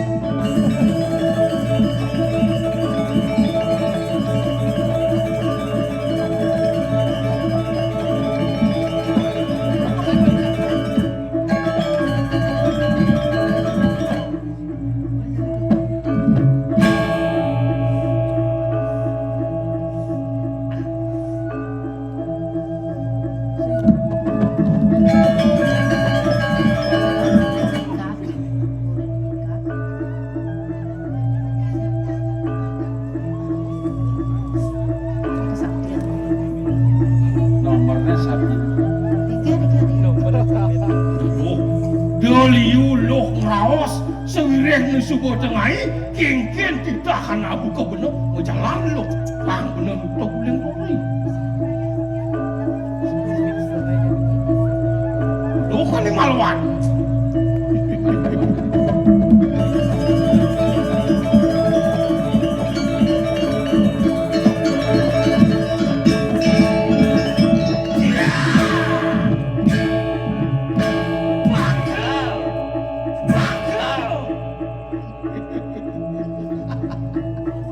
Nomornya sapi. Tiga, tiga, tiga. Loh, doliu loh ngraos, sewireh nusuba tengai, kengken titah anak buka bener, ngejalan loh. Pang bener nutup uling kori. Duh, kan ni maluan.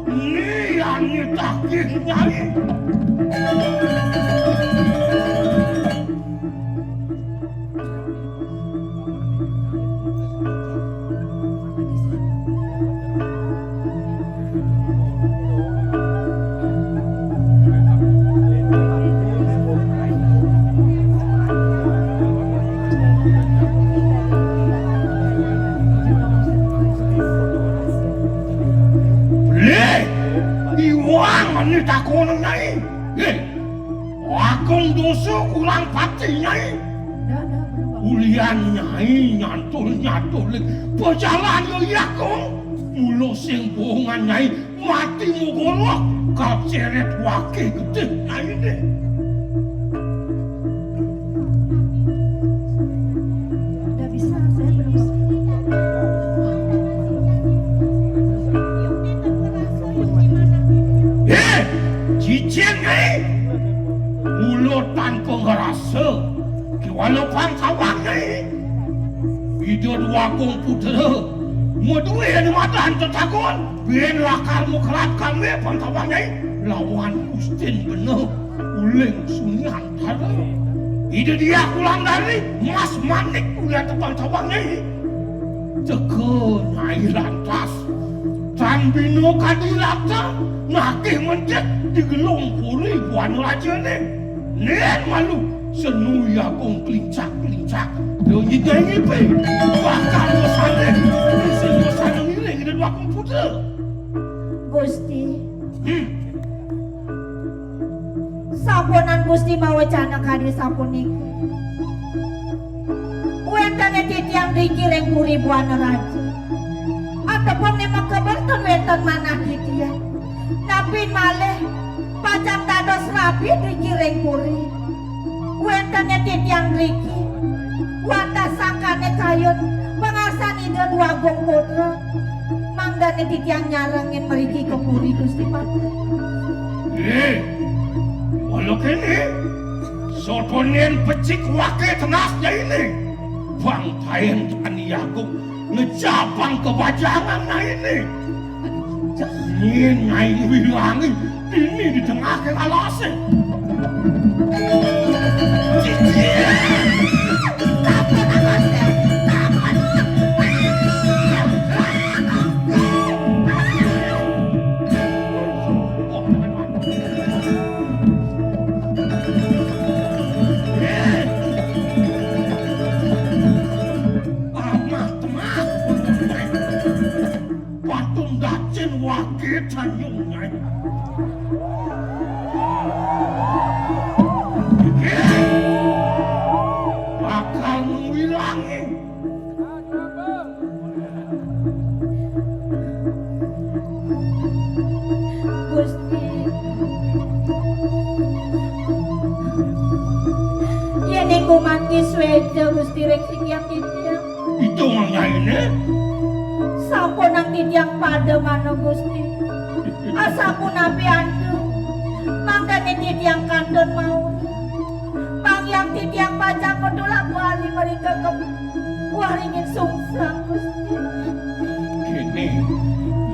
Nian nitah nyai. Lé, iwang ane takonen nyai. Lé, Agung dosa kurang pati, Nyai. Ulian Nyai nyantul-nyantul ing pajalan, ya, Agung. Mula sing bohongan Nyai mati mogolok kaceret wake gedhe Nyaine. Udah bisa, saya belum. Eh, cicing, eh. Mula tanpa ngerasa, kiwala pangkawang, eh. Ida Dwagung Putra, madué anu madan tetakon, bin lakar mukrab kami pangkawang, eh. Lawan Gustin Bena, uling Sunyantara. Ida Diah Wulandari, mas manik ulian pangkawang, eh. Teka Nyai lantas. Tan bina kadi rata, nagih mendhet di gelung puri buana rajane. Nen malu, senu Agung klincak-klincak. Yo nyidai ngipi, bakal mesane, sing mesane ngiring ida Dwagung Putra. Gusti. Hmm. Sapunan Gusti mawecana kadi sapunika. Wénten titiang driki ring puri buana raja. Atepung ne makeber ten wénten manah titiang. Napi malih pacang dados rabi driki ring puri. Wénten titiang driki. Wantah sangkane kayun pangarsan Ida Dwagung Putra. Mangdane titiang nyarengin mriki ka puri, Gusti Patih. Eh, mula kene, sotonen pecik wake tenas jaine. Bang taen Tani Agung ngejabang kebajangan naine. Nyen Nyai wilangi dini di tengah ke alase. Kuman ki suéja Gusti ring singgihan titiang. Ida mangyané? Sampunang titiang pada manah Gusti. Asapunapi antuk mangdané titiang kantun maur. Pang hyang titiang pacang matulak bali mrika ka waringin sungsang, Gusti. Kéné,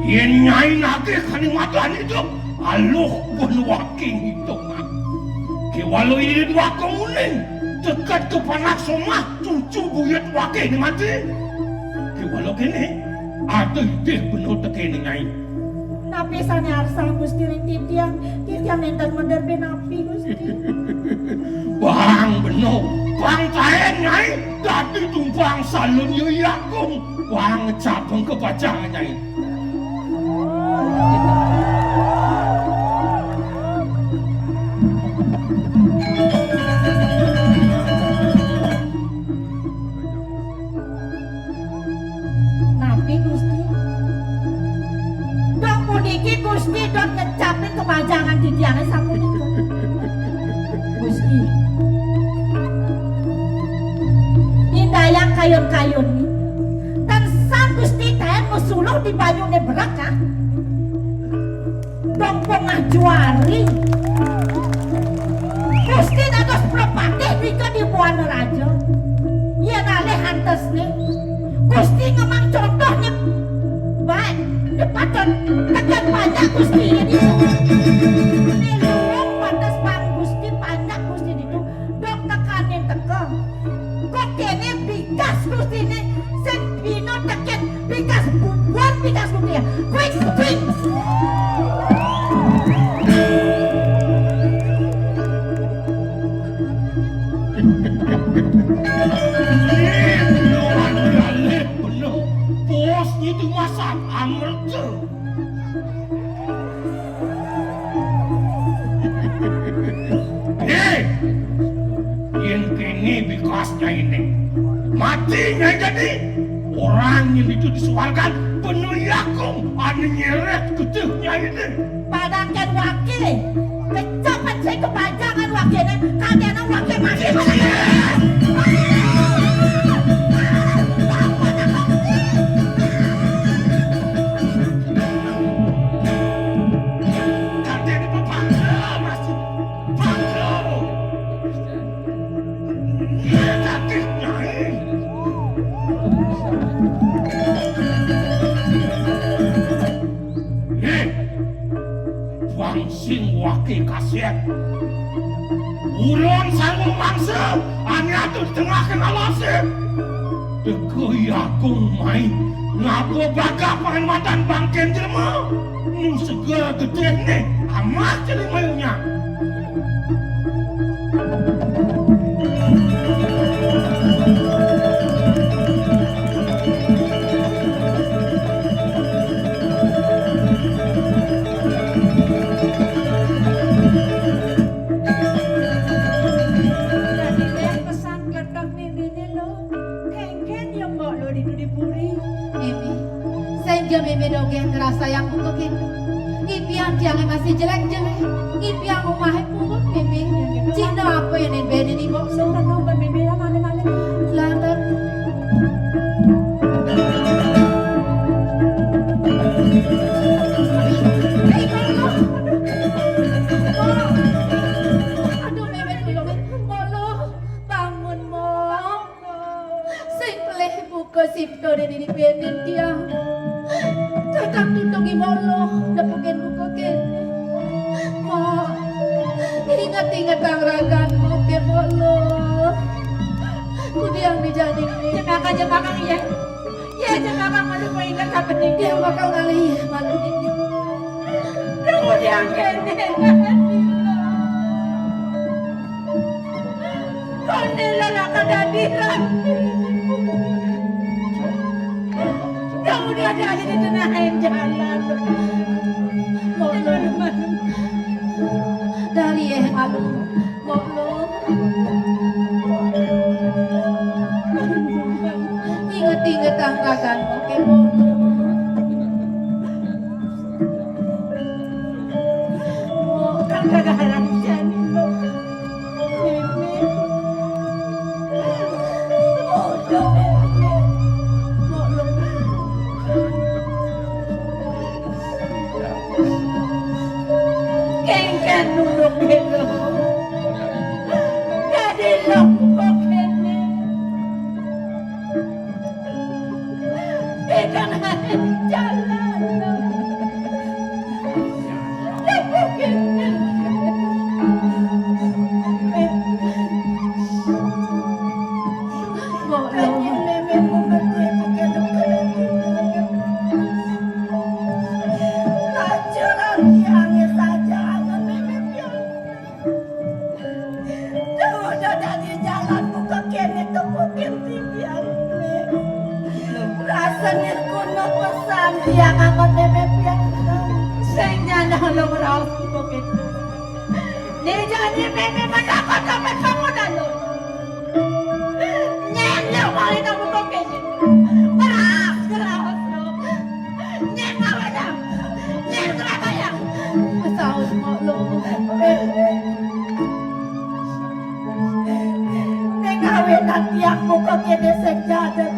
yén Nyai nagih kanimadan idup, aluh pun waké ngitungang. Kéwala irit waké uning, teket ka panak somah, cucu buyut waké né mati. Kéwala kéné, ada idih beneh tekéné, Nyai. Napi sané arsang Gusti ring titiang? Titiang nénten mederbe napi, Gusti. Bang beneh, bang taén, Nyai, dadi tumpang salun Hyang Agung. Bang ngecabang ka pacang, Nyai. Napi, Gusti? Dong puniki Gusti dong ngecapin kepajangan titiangé sapunika. Gusti. Indayang kayun-kayun. Tan sang Gusti taén masuluh di banyuné berek, ah. Dong pengah juari. Gusti dados prapatih nika di Buana Raja. Yén alih antesné, Gusti ngemang contohné baik, patut teken panjak Gusti ini. Né luung pantes pang Gusti panjak Gusti ditu, dong tekanin teka. Kok kéné bikas Gustiné sing bina tekén bikas bubuhan bikas Gustiné. Quick, quick. Bos itu masak amerta. Héi! Yén kéné bikas nyainé, mati nyai dadi. Orang yén ditu di suargan, beneh Hyang Agung ané nyeret getih nyainé. Padahal kén waké, kecapan sing kepajangan wakéné, kadéna waké mati. Bang sing waké kasép. Ulun sarwa mangsa, ané atur tengah kén alasé. Teka Hyang Agung mai, ngaba bagah pangan madan bangkén jelema. Nu seger gedéné, amah jelema nya. Pesan kletek miminé lo, kéngkén ya mbok lo ditu di puri. Mimi, sing ja mimi dogén ngrasayang buka kéto. Ipian tiangé masih jelék-jelék. Ipian umahé pungut, mimi. Cina apa yang nembénin ibu? Sing tenang, ben mimi ya, malem-malem. Lantar. Aduh, mimi, tolong. Bolo, bangun, Mo. Sing pelih buka sipta dene dipendin tiang. Kakang tutungi molo, nepukin buka kene. Mo, inget-inget ang ragan mo ke molo. Kudiang di jani ni. Jemaka, jemaka, iya. Iya, jemaka, malu ko inget apa ni? Iya, bakal ngalih, malu ni. Kemudian kene. Koné lelaka dadi rabi. Kamu dia jadi di tengah jalan. Molo. Dari eh malu. Molo. Inget-inget ang ragan oke molo. Molo. Kan kagak harap jani lo. Mémé. Senir kuno pesan tiang angon mémé pian. Sing nyandang lo ngraos kutuk itu. Né jani mémé menakut sampai kamu dan lo. Nyén lo kawin aku kok kéné. Ngraos, ngraos lo. Nyén kawin aku. Nyén kelabayang. Saut kok lo. Né kawin aku kok kéné sing jadet.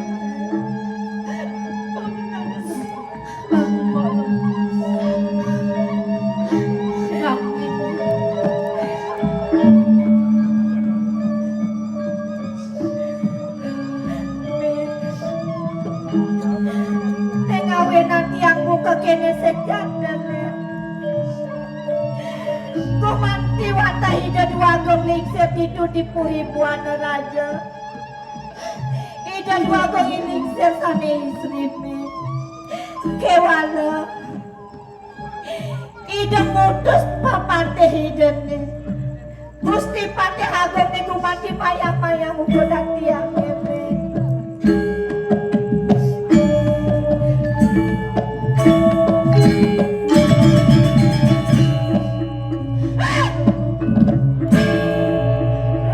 Ning awinan tiang buka kéné sing jaden. Gumanti wantah Ida Dwagung lingsir ditu di Puri Buana Raja. Ida Dwagung lingsir sané isriné. Kéwala Ida ngutus papatih Idané. Gusti Patih Agung niku mati mayang-mayang uga dadi angin.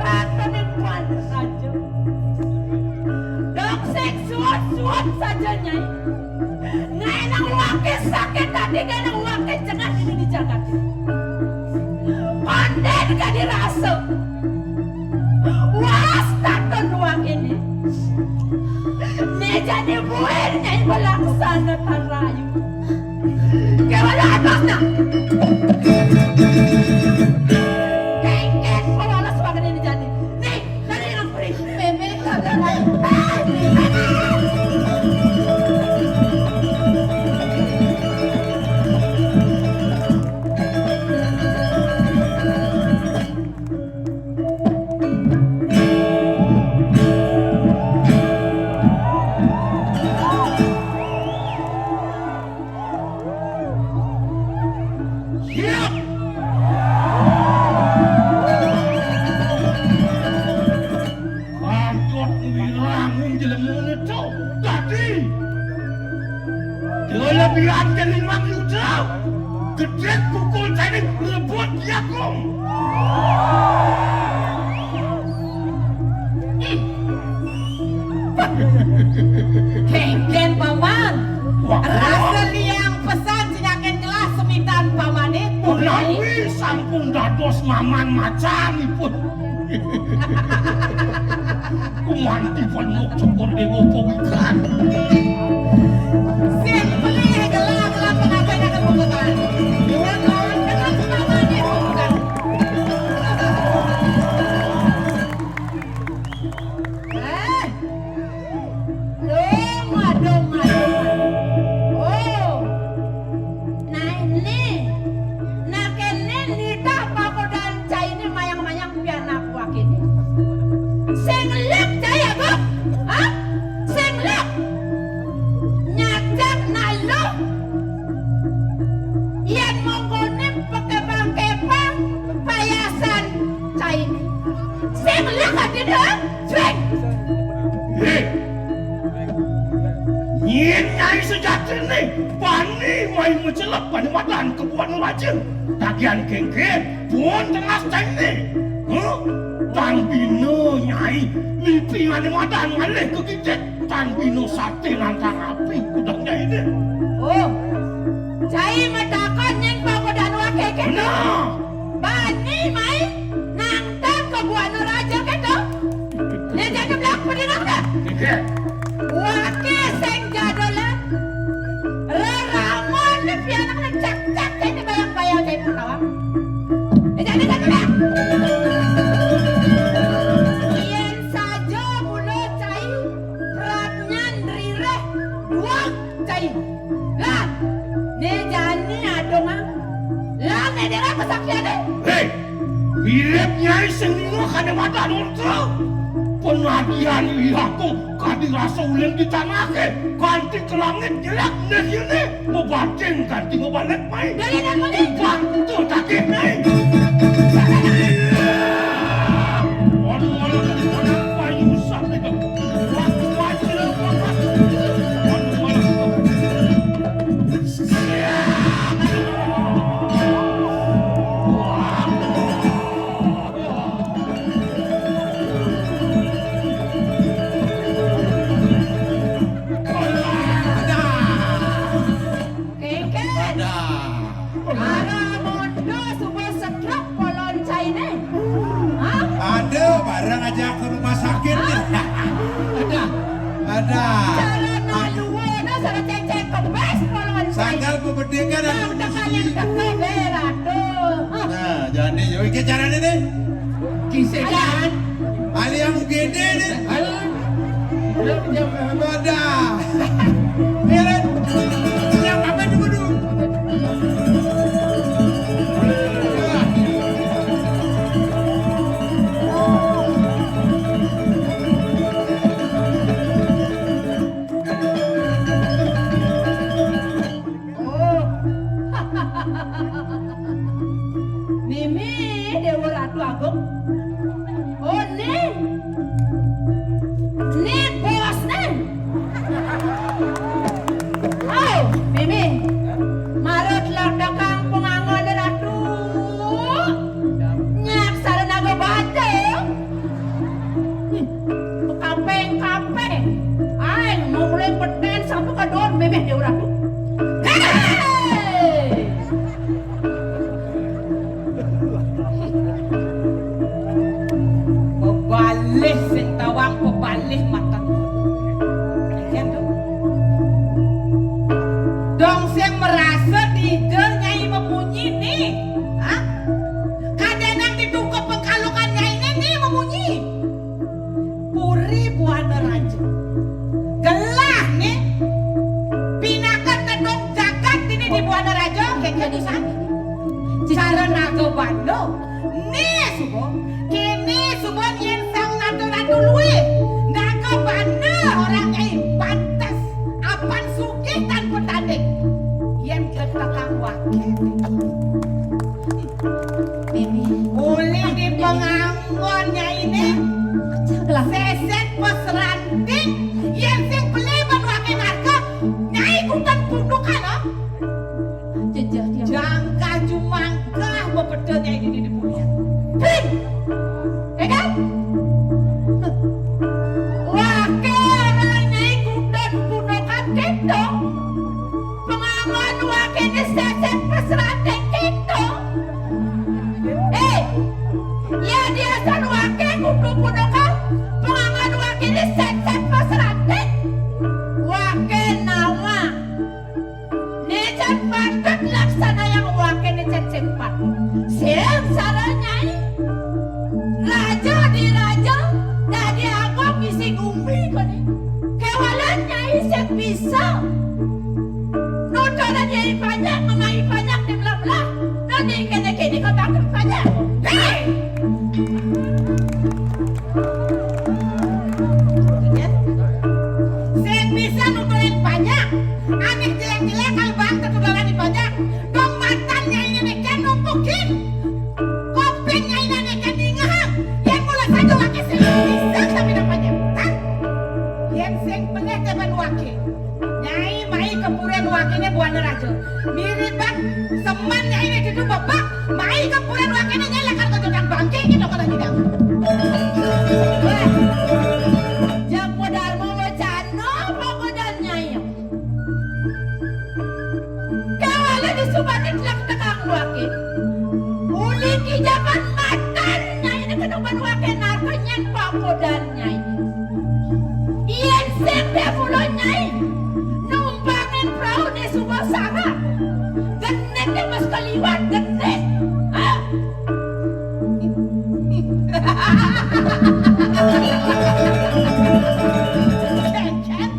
Ratuning kuan saja. Dok sing suwut-suwut saja, Nyai. Ngaénang waké sakit ati, ngaénang waké jengah ini di jagat. Kondén ka dirasa. Was tatun wakéné. Né jani buin Nyai malaksana tan rayu. Kéwala atos nah. Kéngkén pawales wakéné né jani. Nih, Mémé kagak lagi. Siap. Kanjot wirangun jelemané to. Dadi. Kelebihan kelimang yuda. Gedé pukul cainé rebut jagung. Kéngkén, Paman. Wah. Rasa liang pesan sinyaken gelas semintan pamané. Menawi sampun dados maman macanipun. Kumanti pun muk syukur Déwa Pawitran. Sing pelih gelah-gelah pengajian akan pembukaan. Dengan lawan dengan pamané pembukaan. Eh, dong, dong, dong. Oh, nah ini, nah kéné nitah pakodan cainé mayang-mayang pianak wakéné. Sing lek cai aku, hah? Sing lek. Nyacak naluh. Yén mongkoné paképang-képang payasan cainé. Sing lek ati dah, sing. Hé. Nyén Nyai sejatiné bani mai macelep bani madan ka Buana Raja. Dagian kéngkén, pun tengah cainé. Huh? Tan bina Nyai lipingané madan ngalih ka Gidik. Tan bina saté nantang api kudak Nyainé. Oh. Cai matakon nyén pakodan waké kéto. Nah. Bani mai nantang ka Buana Raja kéto. Né jani blak pedinok dah. Iya. Waké sing jadolan. Reramon né pianak né cak-cak né bayang-bayang cai pertawang. Né jani jadolan. Yén saja mula cai pradnyan rireh duang cai. Lah, né jani adongang. Lah, né dera kesaktiané. Hé, mirip Nyai sing ningeh kadé madan ontra. Penadian lihaku kadi rasa ulin di tanahé. Kanti ke langit jelek né kéné. Mabatin kanti mabalik mai. Dari nang mudi? Bang kutu takih mai. Waduh, waduh, waduh, payu sampai ke. Waduh, waduh, waduh. Waduh, Nah, cara naluwuna sara cécék kebés kolon sangkal pebedikan. Nang tekan yang teka, Ratu. Nah, jadi yo iki carane nih. Kisah kan? Ali yang gede nih. Ayo. Belum jam. Wadah. Biarin. Yang apa itu kudu? Oh. Mimi, Dewa Ratu Agung. Oh, nih. Nih, bos, nih. Oh, Mimi. Marut lodok kampung anggon Ratu. Nyak sarana bebatu. Kapeng-kapeng. Aing mau mulai peten sampai ke don bebeh dia urang tuh. Hei! Pebalih sing tawang, pebalih mata. Iya tuh. Dong sing merasa dija nyai memunyi nih. Hah? Kadénang di tungkep pengkalukan nyai nih, nih memunyi. Puri Buana Raja. Gelah nih. Pinaka tedong jagat ini di Buana Raja, kéngkén pisan. Cara naga banda. Nih suba. Kéné suba yén sang nata ratu luih. Naga banda orang nyai pantes. Apan sugih tanpa tanding. Yén ketekang waké. Mimi. Uli di penganggon nyainé. Pecah gelang. Sését pas ranting, yén sing pelih ban waké narka, nyai kutan pundukan, ah. Jejeh dia. Jangkah jumangkah bebeda nyai di dini purian. Bing! Ya kan? Waké orang nyai kutan pundukan kéto. Pengangon wakéné sését pas ranting kéto. Eh, ya dia san waké kudu pundukan. Pengangon wakéné sését pas ranting. Waké nawa. Né can patut laksanayang wakéné can sing patut. Sing sara nyai. Raja di raja, dadi agung isi gumi koné. Kéwalan nyai sing bisa. Nuturan nyai panjak, ngemai panjak di belah-belah. Dadi kéné-kéné kok takut panjak. Hei! Sing bisa nuturin panjak. Ané jelék-jelék kalau bang tetudalan di panjak. Dong matan nyai ini kan numpukin. Kuping nyai ini kan dingehang. Yén mula saja waké sing bisa tapi dong panjak. Hah? Yén sing pelih depan waké. Nyai mai ke purian wakéné Buana Raja. Miriban semen nyai né ditu bebek, mai ke purian wakéné nyai lakar kejutan bangké gitu kalau nyidang. Wah, Jangkudharma wacana pagodan nyai. Kawala di subané telak tekang waké. Uli kijaban matan nyai né kenuban waké narka nyén pagodan nyai. Yén sing dia mula nyai numpangin prauné suba sara. Genit dia mas kaliwat genit. Hah? Cécék.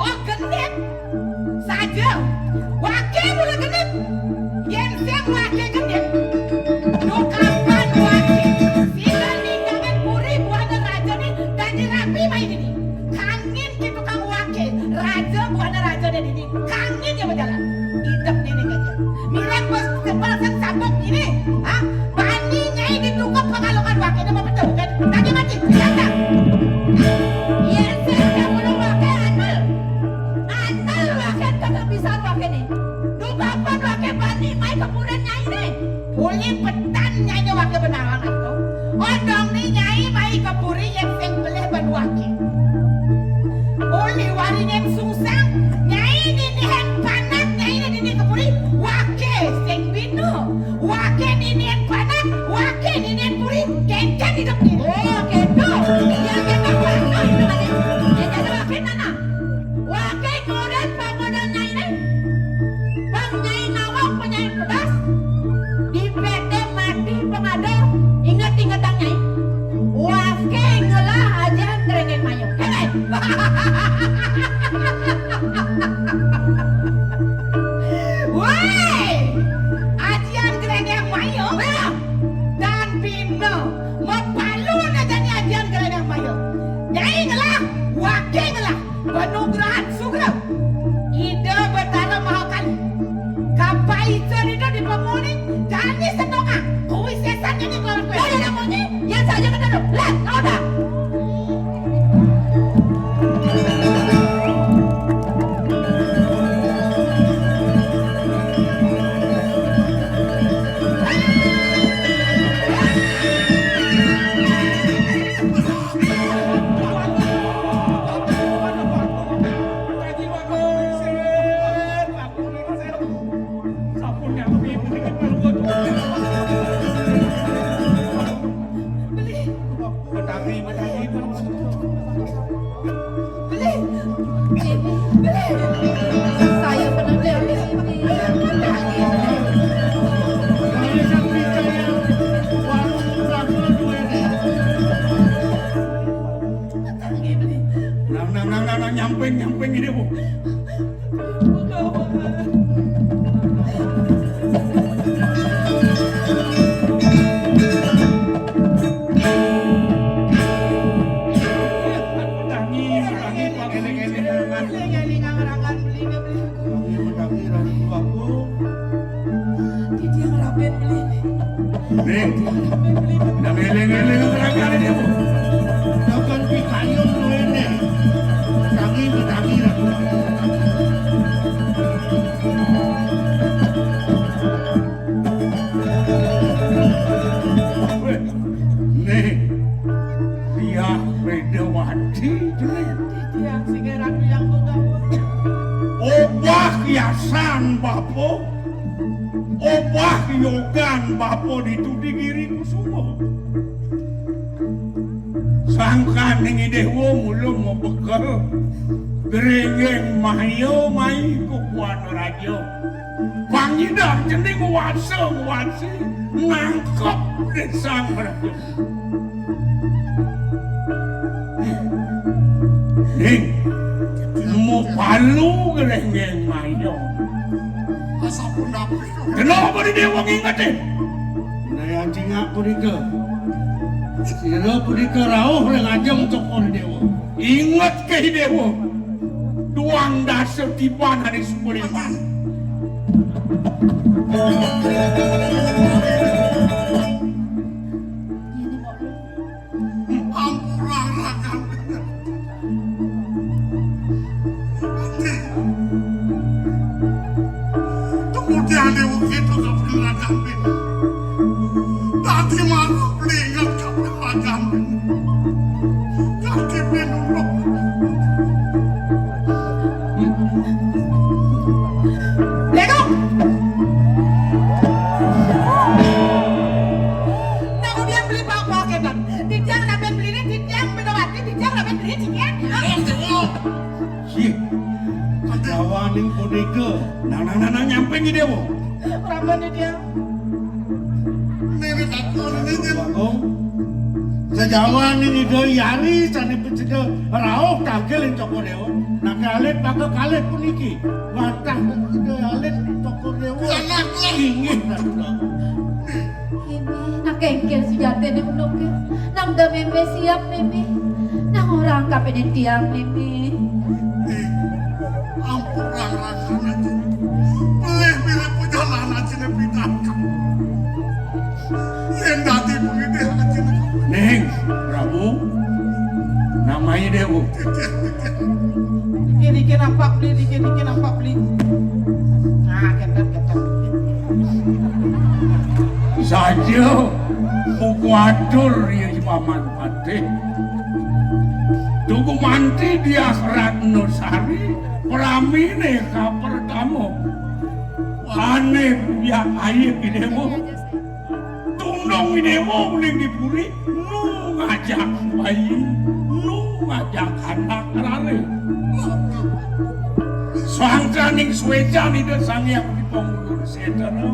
Oh, genit. Saja. Waké mula genit. Yén sing waké genit. Dukapan waké. Sida ninggalin puri Buana Raja né dadi rapi mai dini. Kangin ki tukang waké. Raja Buana Raja né dini. Kangin ya bejalan. Idep nini kanya. Mirip bos kepala sabuk ini. Hah? Bani nyai di tukang pengalukan waké né mau betul kan? Tadi mati. Siapa? Yén sing dia mula waké andel. Andel waké kagak bisa waké né. Dukapan waké bani mai ke purian nyai né. Uli petan nyai waké benawan aku. Odong né nyai mai ke puri yén sing pelih ban waké. Uli wari nyén sungsang, nyai ninihan panak nyai né dini ke puri, waké sing bina. Waké ninihan panak, waké ninihan puri, kéngkén idep né. Oh, kéto. Ya, kéto panak itu kan. Ya, jadi waké nana. Nah, mapalu na jani adian Gelaingang Maya. Nyai ngelah, wake ngelah, panugrahan sugra. Ida Betara Mahakali. Kapai ica ida di pamoni, jani setongah. Kuwi sesan jani kelawan kue. Lah, ida moni, ya saja kena tu. Lah, kau dah. Beli. Betari, betari, betari. Beli. Beli. Saya pernah beli ini. Saya Satrijaya, warung Raga duwene. Nang, nang, nang, nang, nang, nyamping, nyamping ini, Bu. Ning, nang eling-eling ora kali dia. Takon pikayun duwene. Tangi betangi ra. Weh, nih, dia beda wadi jeneng. Tiang sing eran yang kok. Obah kiasan bapa. Obah yogan bapa ditu di Giri Kusuma. Sangkaning Idewa mula mabekel. Grenggeng Mahya mai kukuan raja. Pangidar cening wasa wasi nangkep desang raja. Ning, mupalu Grenggeng Mahya. Kenapa di Dewa ngingete? Naya cingak punika. Sira punika rauh ring ajeng Cokor Dewa. Inget ke Dewa. Duang dasa tiban hari sukulipan. Ampura ragan. Kemudian ibu kita kebenaran. Tadi malam ingat kebenaran. Kaki minum. Lego. Nah, kemudian beli bawang ketan. Titiang naben beli ini, titiang Megawati, titiang naben beli titiang. Hah? Sih. Jawaning punika. Nang, nang, nang, nang, nyamping ide, Bu. Praman titiang. Nini takon nini. Bagong. Sejawaning Ida Yari sane peceda rauh tangkil ing Cokor Dewa. Nang alit maka kalih puniki. Wantah Ida alit Cokor Dewa. Anak, anak. Inggih, Ratu. Ini nak engkel sujatine unuke. Nang da meme siap meme. Nang orang kapene tiang meme. Ampun, rang-rangan aja. Pilih-pilih perjalanan aja nih, pindah. Yen dadi pengidih aja nih. Ning, Prabu, namai Dewa. Dikit-dikit nampak beli, dikit-dikit nampak beli. Nah, ketat, ketat. Saja, buku atur ya Paman Patih. Tugu manti Diah Ratnasari, pramine kapertama. Ane puyang aye pinewa. Tundung pinewa uling dipuri, nu ngajak bayi, nu ngajak anak rare. Sangkaning swecan Ida Sang Hyang Widi Pangulun Setana.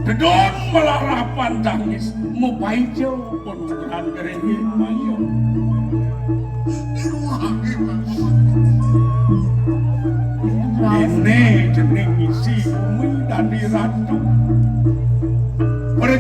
Dedon melarapan tangis, mepaica Pun ngrangkeringi mayung. Dene dening isi bumi dadi ratu.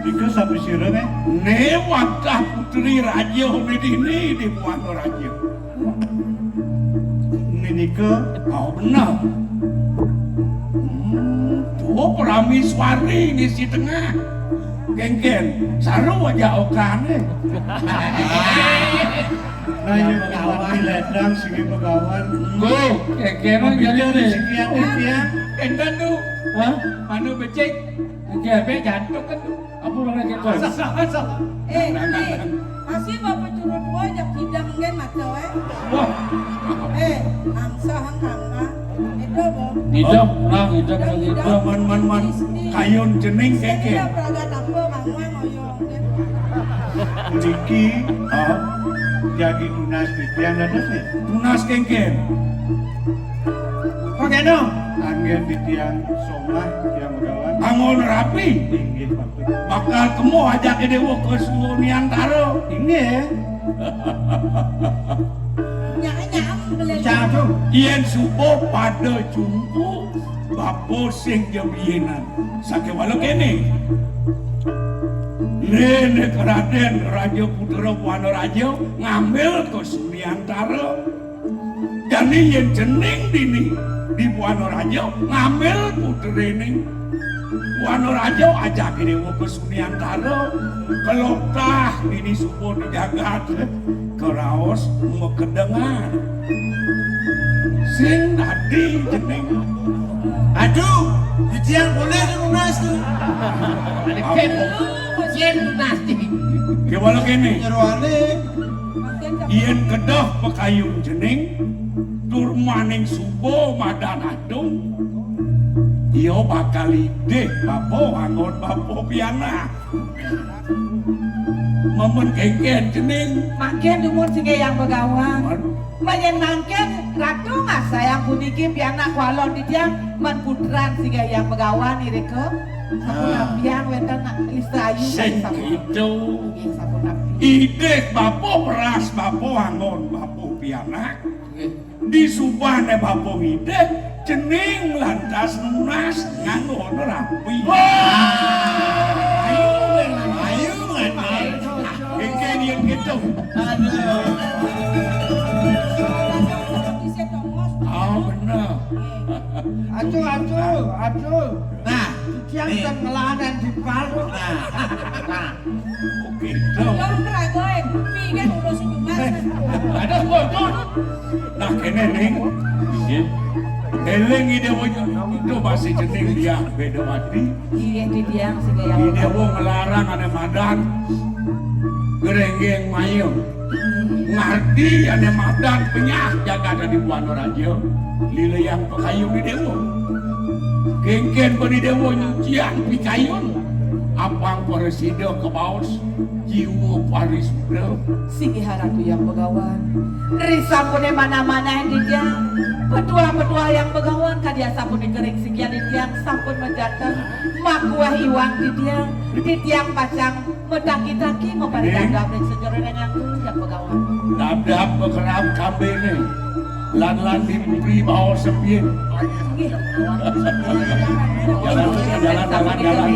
Nika sapi sira, Kang? Né wadah putri raja né dini di Buana Raja. Né nika, oh, bener. Hmm, tuh Prameswari ngisi tengah. Kénkén, saru aja okané. Nah, ya, kawan ledang sing begawan. Go, kénkén. Mapinter jadi rezeki ati, ya. Énten tuh. Hah? Anu becik. Oke, be jantung kan tuh. Apa mana gitu? Eh, eh, asih bapak curut gua ajak hidang nggih maca waé. Wah. Eh, angsa hang kangkang. Itu, Bo. Hidang, nah, hidang, hidang. Man, man, man. Kayun jening kénkén. Pragat apa, Kang Wang, oyong, nggih. Niki, oh, jagi tunas titiang dados, nggih. Tunas kénkén. Pangeno. Anggen titiang songah, titiang Begawan. Angon rapi. Inggih, patut. Bakal kemo ajake dewa ka Suniantara. Inggih. Nyak-nyak, beli. Catu. Yen suba pada jumpa, bapa sing ja biyinan. Sakéwala kéné. Néné Raden Raja Putra Buana Raja ngambil ka Suniantara. Jani yen cening dini di Buana Raja ngambil putrine. Buana Raja ajake dewa ka Suniantara, kelokah dini suba di jagat, keraos makedengan. Sing dadi cening. Aduh, titiang boleh nunas tu. Apa? Yen nunas. Kéwala kéné. Jeroane. Yen kedah pakayun cening, tur maning suba madan atung, ia bakal idih bapa anggon bapa pianak. Memen kéngkén cening. Mangkin dumun singgih Hyang Begawan. Mén. Menyén mangkin Ratu ngasayang puniki pianak kualon titiang men putran singgih Hyang Begawan irika. Sampun Ah. Napian wénten nak Lisa Ayu. Sing sampun. Gitu. Nggih, sampun napi. Idih bapa peras bapa anggon bapa pianak. Nggih. Di subane bapa ngidih, cening lantas nunas nganggo rapi. Wah! Ayu, ayu, ayu. Iki yen gitu. Aduh. Ah, bener. Acu, acu, acu. Nah, titiang nih. Ten ngelanan di palu. Nah, nah. Oke, dong. Dong, Raden. Pi kan udah senyuman. Eh, ada gua, Jun. Nah, kene, Ning. Iya. Eling ide wajah itu masih cening dia beda mati. Iya, di tiang sing kaya. Ide wong ngelarang ane madan. Gerenggeng mayem. Ngarti ane madan penyah jagat di Buana Raja. Lila yang pekayung di dewa. Kengken bani dewa nyucian pikayun. Apang presida kebaos jiwa parisuda. Singgih Ratu yang Begawan. Ri sampune mana-mana yang dijang. Petua-petua yang Begawan kadia sampune kering singgih dijang sampun menjateng. Makuah iwang dijang. Titiang pacang medaki-daki maparidagam ring sajeroning anggun yang Begawan. Dadap bekerap kambene. Lan-lan di puri bawa sepin. Jalan, jalan, jalan, jalan.